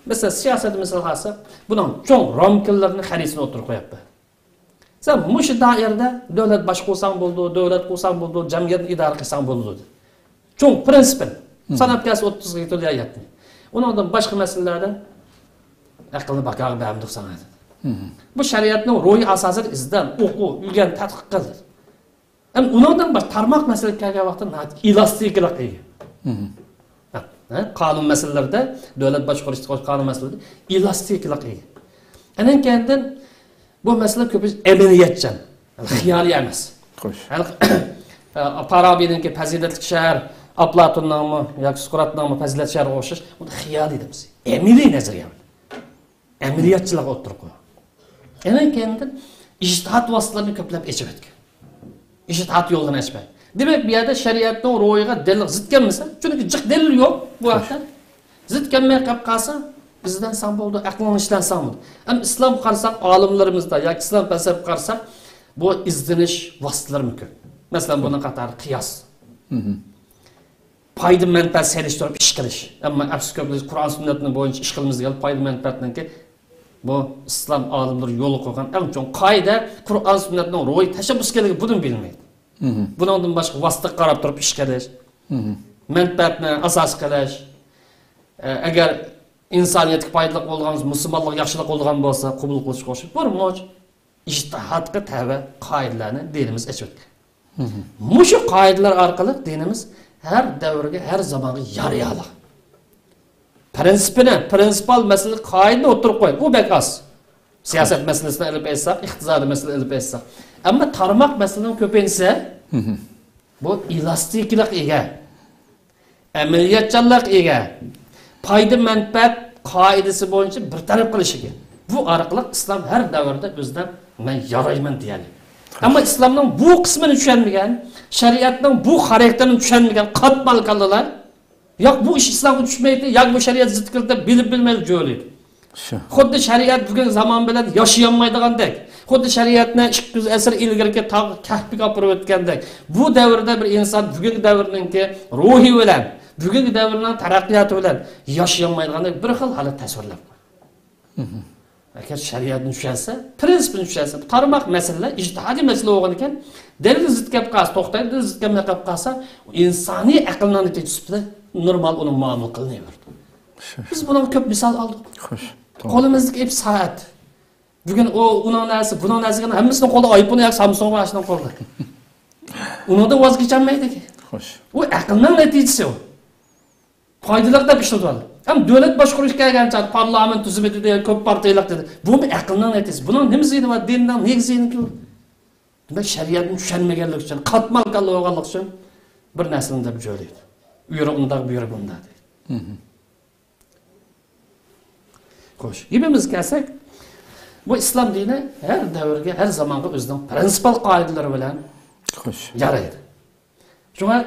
مەسىلەن، سىياسەتنى مىسالغا ئالساق، بۇنىڭ چوڭ رامكىنلىرىنى، خەرىتىسىنى ئوتتۇرىغا قويۇپتۇ. سەن مۇشۇ دائىرىدە دۆلەت باشقۇرساڭ بولىدۇ، دۆلەت قۇرساڭ بولىدۇ، جەمئىيەتنى ئىدارە قىلساڭ بولىدۇ، دېدى. چوڭ پرىنسىپىنى، مم، ساناپ كەلسە ئوتتۇزغا يېتىدۇ يا يەتمىش. ئۇنىڭدىن باشقا مەسىلىلەردە ئەقىلنى باكاغا بەرمىدۇق ساڭا، دېدى. مم. بۇ شەرىئەتنىڭ روھىي ئاساسىنى ئىزدەن، ئوقۇ، ئۆگەن، تەتقىق قىل، دېدى. ئەمدى ئۇنىڭدىن باشقا تارماق مەسىلىگە كەلگەن ۋاقىتتا ناھايىتى ئېلاستىكىلىق ئىگە. مم. ھە، ھە، قانۇن مەسىلىلىرىدە، دۆلەت باشقۇرۇشتا قانۇن مەسىلىلىرىدە ئېلاستىكىلىق ئىگە. ئاندىن كېيىندىن بۇ مەسىلە كۆپىنچە ئەمەلىيەتچان، خىيالىي ئەمەس. خوش. ھە، پارابىنىڭكى پەزىلەتلىك شەھەر، ئاپلاتوننىڭمۇ ياكى سۇقراتنىڭمۇ پەزىلەت شەھىرىگە ئوخشاش، بۇنى خىيالىي دەيمىز. ئەمەلىي نەزەرىيە. ئەمەلىيەتچىلىك ئوتتۇرىغا قويۇلغان. ئەنە كەينىدىن ئىجتىھات ۋاسىتىلىرىنى كۆپلەپ ئېچىۋەتكەن. ئىجتىھات يولىنى ئاچماي. دېمەك، بۇ يەردە شەرىئەتنىڭ روھىغا دەلىل زىت كەلمىسە، چۈنكى جىق دەلىل يوق بۇ ھەقتە. زىت كەلمەي قېلىپ قالسا، ئىزدەنسەڭ بولىدۇ، ئەقلىڭنى ئىشلەنسەڭ بولىدۇ. ئەمما ئىسلامغا قارىساق، ئالىملىرىمىزدا ياكى ئىسلام پەلسەپىگە قارىساق، بۇ ئىزدىنىش ۋاسىتىلىرىمۇ كۆپ. مەسىلەن، بۇنىڭ قاتارىدا قىياس. مھم. پايدا مەنپەئەت سېلىشتۇرۇپ ئىش قىلىش. ئەمما ئەپسۇس كۆپىنچە قۇرئان سۈننەتنى بويىچە ئىش قىلىمىز دېگەن پايدا مەنپەئەتنىڭكى بۇ ئىسلام ئالىملىرى يولغا قويغان ئەڭ چوڭ قائىدە، قۇرئان سۈننەتنىڭ روھىي تەشەببۇسكەنلىكى بۇدىن بىلىنمەيدۇ. مھم. بۇنىڭدىن باشقا ۋاسىتىگە قاراپ تۇرۇپ ئىش قىلىش، مھم، مەنپەئەتنى ئاساس قىلىش، ئە، ئەگەر ئىنسانىيەتكە پايدىلىق بولىدىغان، مۇسۇلمانلىققا ياخشىلىق بولىدىغان بولسا قوبۇل قىلىشقا ئوخشاش بىر مۇنچە ئىجتىھادقا تەۋە قائىدىلەرنى دىنىمىز ئېچىۋەتكەن. مھم. مۇشۇ قائىدىلەر ئارقىلىق دىنىمىز ھەر دەۋرگە، ھەر زامانغا يارىيالىغان. پرىنسىپىنى، پرىنسىپال مەسىلە قائىدىنى ئوتتۇرىغا قويدى. ئۇ بەك ئاز. سىياسەت مەسىلىسىنى ئېلىپ ئېيتساق، ئىقتىسادىي مەسىلە ئېلىپ ئېيتساق. ئەمما تارماق مەسىلىنىڭ كۆپىنچىسى، مھم، بۇ ئېلاستىكىلىق ئىگە. ئەمەلىيەتچانلىق ئىگە. پايدا مەنپەئەت قائىدىسى بويىچە بىر تەرەپ قىلىش ئىگە. بۇ ئارقىلىق ئىسلام ھەر دەۋردە ئۆزىدە مەن يارايمەن دېيەلىگەن. ئەمما ئىسلامنىڭ بۇ قىسمىنى چۈشەنمىگەن، شەرىئەتنىڭ بۇ خاراكتېرىنى چۈشەنمىگەن قاتمال كاللىلار، ياق، بۇ ئىش ئىسلامغا چۈشمەيدۇ، ياكى بۇ شەرىئەت زىت كېلىدۇ دەپ بىلىپ بىلمەيلا جۆلىيدۇ. شۇ. خۇددى شەرىئەت بۈگۈن زامان بىلەن ياشىيالمايدىغاندەك، خۇددى شەرىئەتنى ئىككى يۈز ئەسىر ئىلگىرىكى تاغ كەھپىگە ئاپىرىپ ئۆتكەندەك، بۇ دەۋردە بىر ئىنسان بۈگۈنكى دەۋرنىڭكى روھى بىلەن، بۈگۈنكى دەۋرنىڭ تەرەققىياتى بىلەن ياشىيالمايدىغاندەك بىر خىل ھالەت تەسۋىرلەپ قويغان. ئەگەر شەرىئەتنى چۈشەنسە، پرىنسىپنى چۈشەنسە، بۇ تارماق مەسىلىلەر، ئىجتىھادىي مەسىلە بولغانىكەن، دەلىل زىت كەپ قالسا توختايدۇ، دەلىل زىت كەلمەي قېلىپ قالسا، ئىنسانىي ئەقىلنىڭ نەتىجىسى سۈپىتىدە نورمال ئۇنىڭ مۇئامىلە قىلىنىۋېرىدۇ. بىز بۇنىڭغا كۆپ مىسال ئالدۇق. خوش. توغرا. قولىمىزدىكى ئىپ سائەت. بۈگۈن ئۇ، ئۇنىڭ نەرسە، بۇنىڭ نەرسە دېگەن ھەممىسىنىڭ قولىدا ئايفون ياكى سامسۇڭ بار، شۇنىڭ قولىدا. ئۇنىڭدىن ۋاز كېچەلمەيدىكى. خوش. ئۇ ئەقىلنىڭ نەتىجىسى ئۇ. پايدىلىق دەپ ئىشلىتىۋالدى. ھەم دۆلەت باشقۇرۇش كەلگەن چاغدا پارلامېنت تۈزۈمى دېدى، كۆپ پارتىيىلىق دېدى. بۇمۇ ئەقىلنىڭ نەتىجىسى. بۇنىڭ نېمە زىيىنى بار؟ دىننىڭ نېمە زىيىنى بار؟ دېمەك، شەرىئەتنى چۈشەنمىگەنلىك ئۈچۈن، قاتمال كاللا بولغانلىق ئۈچۈن بىر نەرسىنى دەپ جۆلەيدۇ. ئۇ يەردە ئۇنداق، بۇ يەردە بۇنداق دەيدۇ. خوش، گېپىمىزگە كەلسەك، بۇ ئىسلام دىنى ھەر دەۋرگە، ھەر زامانغا ئۆزىنىڭ پرىنسىپال قائىدىلىرى بىلەن خوش. يارايدۇ. شۇڭا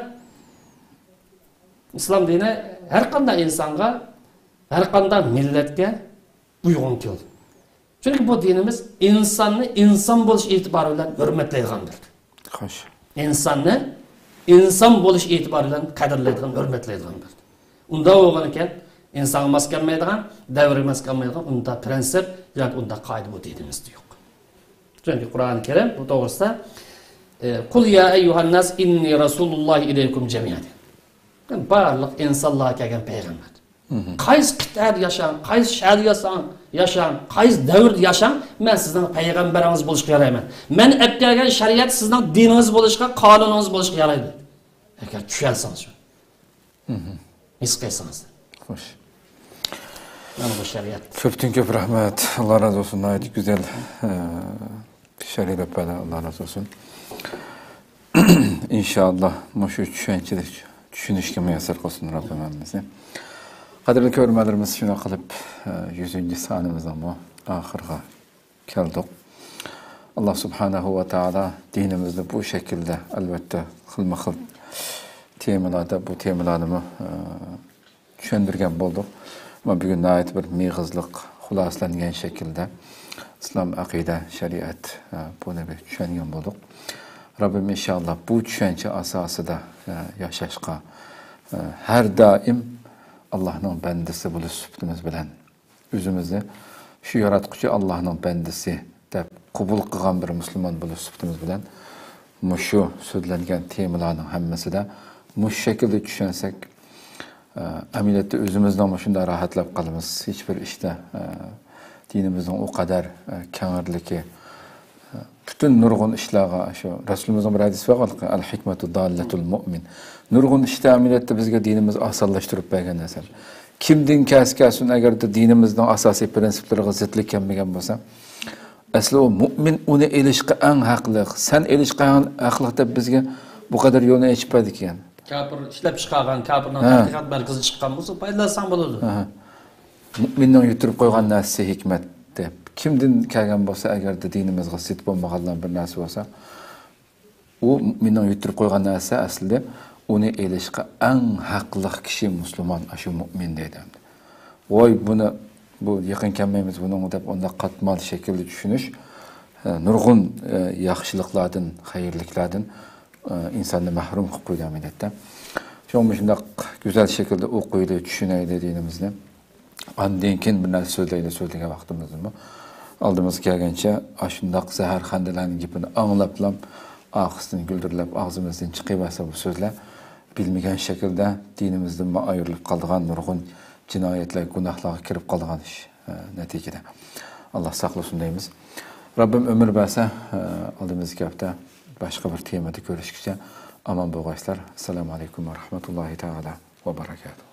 ئىسلام دىنى ھەر قانداق ئىنسانغا، ھەر قانداق مىللەتكە ئۇيغۇن كېلىدۇ. چۈنكى بۇ دىنىمىز ئىنساننى ئىنسان بولۇش ئېتىبارى بىلەن ھۆرمەتلەيدىغان بىر دىن. خوش. ئىنساننى ئىنسان بولۇش ئېتىبارى بىلەن قەدىرلەيدىغان، ھۆرمەتلەيدىغان بىر دىن. ئۇنداق بولغانىكەن، ئىنسانغا ماس كەلمەيدىغان، دەۋرگە ماس كەلمەيدىغان ئۇنداق پرىنسىپ ياكى ئۇنداق قائىدە بۇ دىنىمىزدە يوق. چۈنكى قۇرئان كەرىم بۇ توغرىسىدا، ئە، قۇل يا ئەييۇھەنناس ئىننى رەسۇلۇللاھى ئىلەيكۇم جەمىئا دەيدۇ. بارلىق ئىنسانلارغا كەلگەن پەيغەمبەر. قايسى قىتئەدە ياشاڭ، قايسى شەھەردە ياشاڭ، ياشاڭ، قايسى دەۋردە ياشاڭ، مەن سىزنىڭ پەيغەمبىرىڭىز بولۇشقا يارايمەن. مەن ئەپ كەلگەن شەرىئەت سىزنىڭ دىنىڭىز بولۇشقا، قانۇنىڭىز بولۇشقا يارايدۇ. ئەگەر چۈشەنسىڭىز شۇ. ھېس قىلسىڭىز. خوش. مانا بۇ شەرىئەت. كۆپتىن كۆپ رەھمەت. ئاللا رازى بولسۇن. ناھايىتى گۈزەل، ئە، شەرھلەپ بەردى. ئاللا رازى بولسۇن. ئىنشائاللا، مۇشۇ چۈشەنچىلىك چۈشىنىشكە مۇيەسسەر قىلسۇن رەببىم ھەممىمىزنى. قەدىرلىك كۆرۈرمەنلىرىمىز، شۇنداق قىلىپ، ئە، يۈزىنچى سانىمىزنىڭمۇ ئاخىرىغا كەلدۇق. ئاللا سۇبھانەھۇ ۋە تائالا دىنىمىزنى بۇ شەكىلدە، ئەلۋەتتە، خىلمۇ خىل تېمىلاردا، بۇ تېمىلارنىمۇ، ئە، چۈشەندۈرگەن بولدۇق. ئەمما بۈگۈن ناھايىتى بىر مېغىزلىق، خۇلاسىلەنگەن شەكىلدە ئىسلام ئەقىدە، شەرىئەت، ئە، بۇنى بىر چۈشەنگەن بولدۇق. رەببىم ئىنشائاللا بۇ چۈشەنچە ئاساسىدا، ئە، ياشاشقا، ئە، ھەر دائىم ئاللانىڭ بەندىسى بولۇش سۈپىتىمىز بىلەن ئۆزىمىزنى شۇ ياراتقۇچى ئاللانىڭ بەندىسى دەپ قوبۇل قىلغان بىر مۇسۇلمان بولۇش سۈپىتىمىز بىلەن مۇشۇ سۆزلەنگەن تېمىلارنىڭ ھەممىسىدە مۇشۇ شەكىلدە چۈشەنسەك، ئە، ئەمەلىيەتتە ئۆزىمىزنىڭمۇ شۇنداق راھەتلەپ قالىمىز. ھېچبىر ئىشتا، ئە، دىنىمىزنىڭ ئۇ قەدەر، ئە، كەڭرىلىكى، ئە، پۈتۈن نۇرغۇن ئىشلارغا، شۇ رەسۇلىمىزنىڭ بىر ھەدىسى بار، ئەل ھېكمەتۇ داللەتۇل مۇئمىن. نۇرغۇن ئىشتا ئەمەلىيەتتە بىزگە دىنىمىز ئاسانلاشتۇرۇپ بەرگەن نەرسە. كىمدىن كەلسە كەلسۇن، ئەگەردە دىنىمىزنىڭ ئاساسىي پرىنسىپلىرىغا زىتلىق كەلمىگەن بولسا، ئەسلى ئۇ مۇئمىن ئۇنى ئېلىشقا ئەڭ ھەقلىق، سەن ئېلىشقا ئەڭ ھەقلىق دەپ بىزگە بۇ قەدەر يولنى ئېچىپ بەردىكەن. كاپىر ئىشلەپ چىقارغان، كاپىرنىڭ ھە. تەتقىقات مەركىزىدىن چىققان بولسا پايدىلانساڭ بولىدۇ. ھە. مۇئمىننىڭ يۈتتۈرۈپ قويغان نەرسىسى ھېكمەت دەپ. كىمدىن كەلگەن بولسا، ئەگەردە دىنىمىزغا زىت بولمىغانلار بىر نەرسە بولسا، ئۇ مۇئمىننىڭ يۈتتۈرۈپ قويغان نەرسە ئەسلىدە ئۇنى ئېلىشقا ئەڭ ھەقلىق كىشى مۇسۇلمان، ئاشۇ مۇئمىن دەيدۇ ئەمدى. ۋاي، بۇنى، بۇ يېقىن كەلمەيمىز بۇنىڭغا دەپ ئۇنداق قاتمال شەكىلدە چۈشىنىش، ئە، نۇرغۇن، ئە، ياخشىلىقلاردىن، خەيرلىكلەردىن، ئە، ئىنساننى مەھرۇم قىلىپ قويىدۇ ئەمەلىيەتتە. شۇڭا مۇشۇنداق گۈزەل شەكىلدە ئوقۇيلى، چۈشىنەيلى دىنىمىزنى. ئاندىن كېيىن بىر نەرسە سۆزلەيلى، سۆزلىگەن ۋاقتىمىزدىمۇ ئالدىمىزغا كەلگەنچە ئاشۇنداق زەھەرخەندىلەرنىڭ گېپىنى ئاڭلاپلا ئارقىسىدىن گۈلدۈرلەپ ئاغزىمىزدىن چىقىۋەرسە بۇ سۆزلەر، بىلمىگەن شەكىلدە دىنىمىزدىنمۇ ئايرىلىپ قالىدىغان نۇرغۇن جىنايەتلەر، گۇناھلارغا كىرىپ قالىدىغان ئىش، ئە، نەتىجىدە. ئاللا ساقلىسۇن دەيمىز. رەببىم ئۆمۈر بەرسە، ئە، ئالدىمىزدىكى ھەپتە باشقا بىر تېمىدا كۆرۈشكىچە ئامان بولغايسىلەر. ئەسسالامۇ ئەلەيكۇم ۋە رەھمەتۇللاھى تائالا ۋە بەرەكاتۇھ.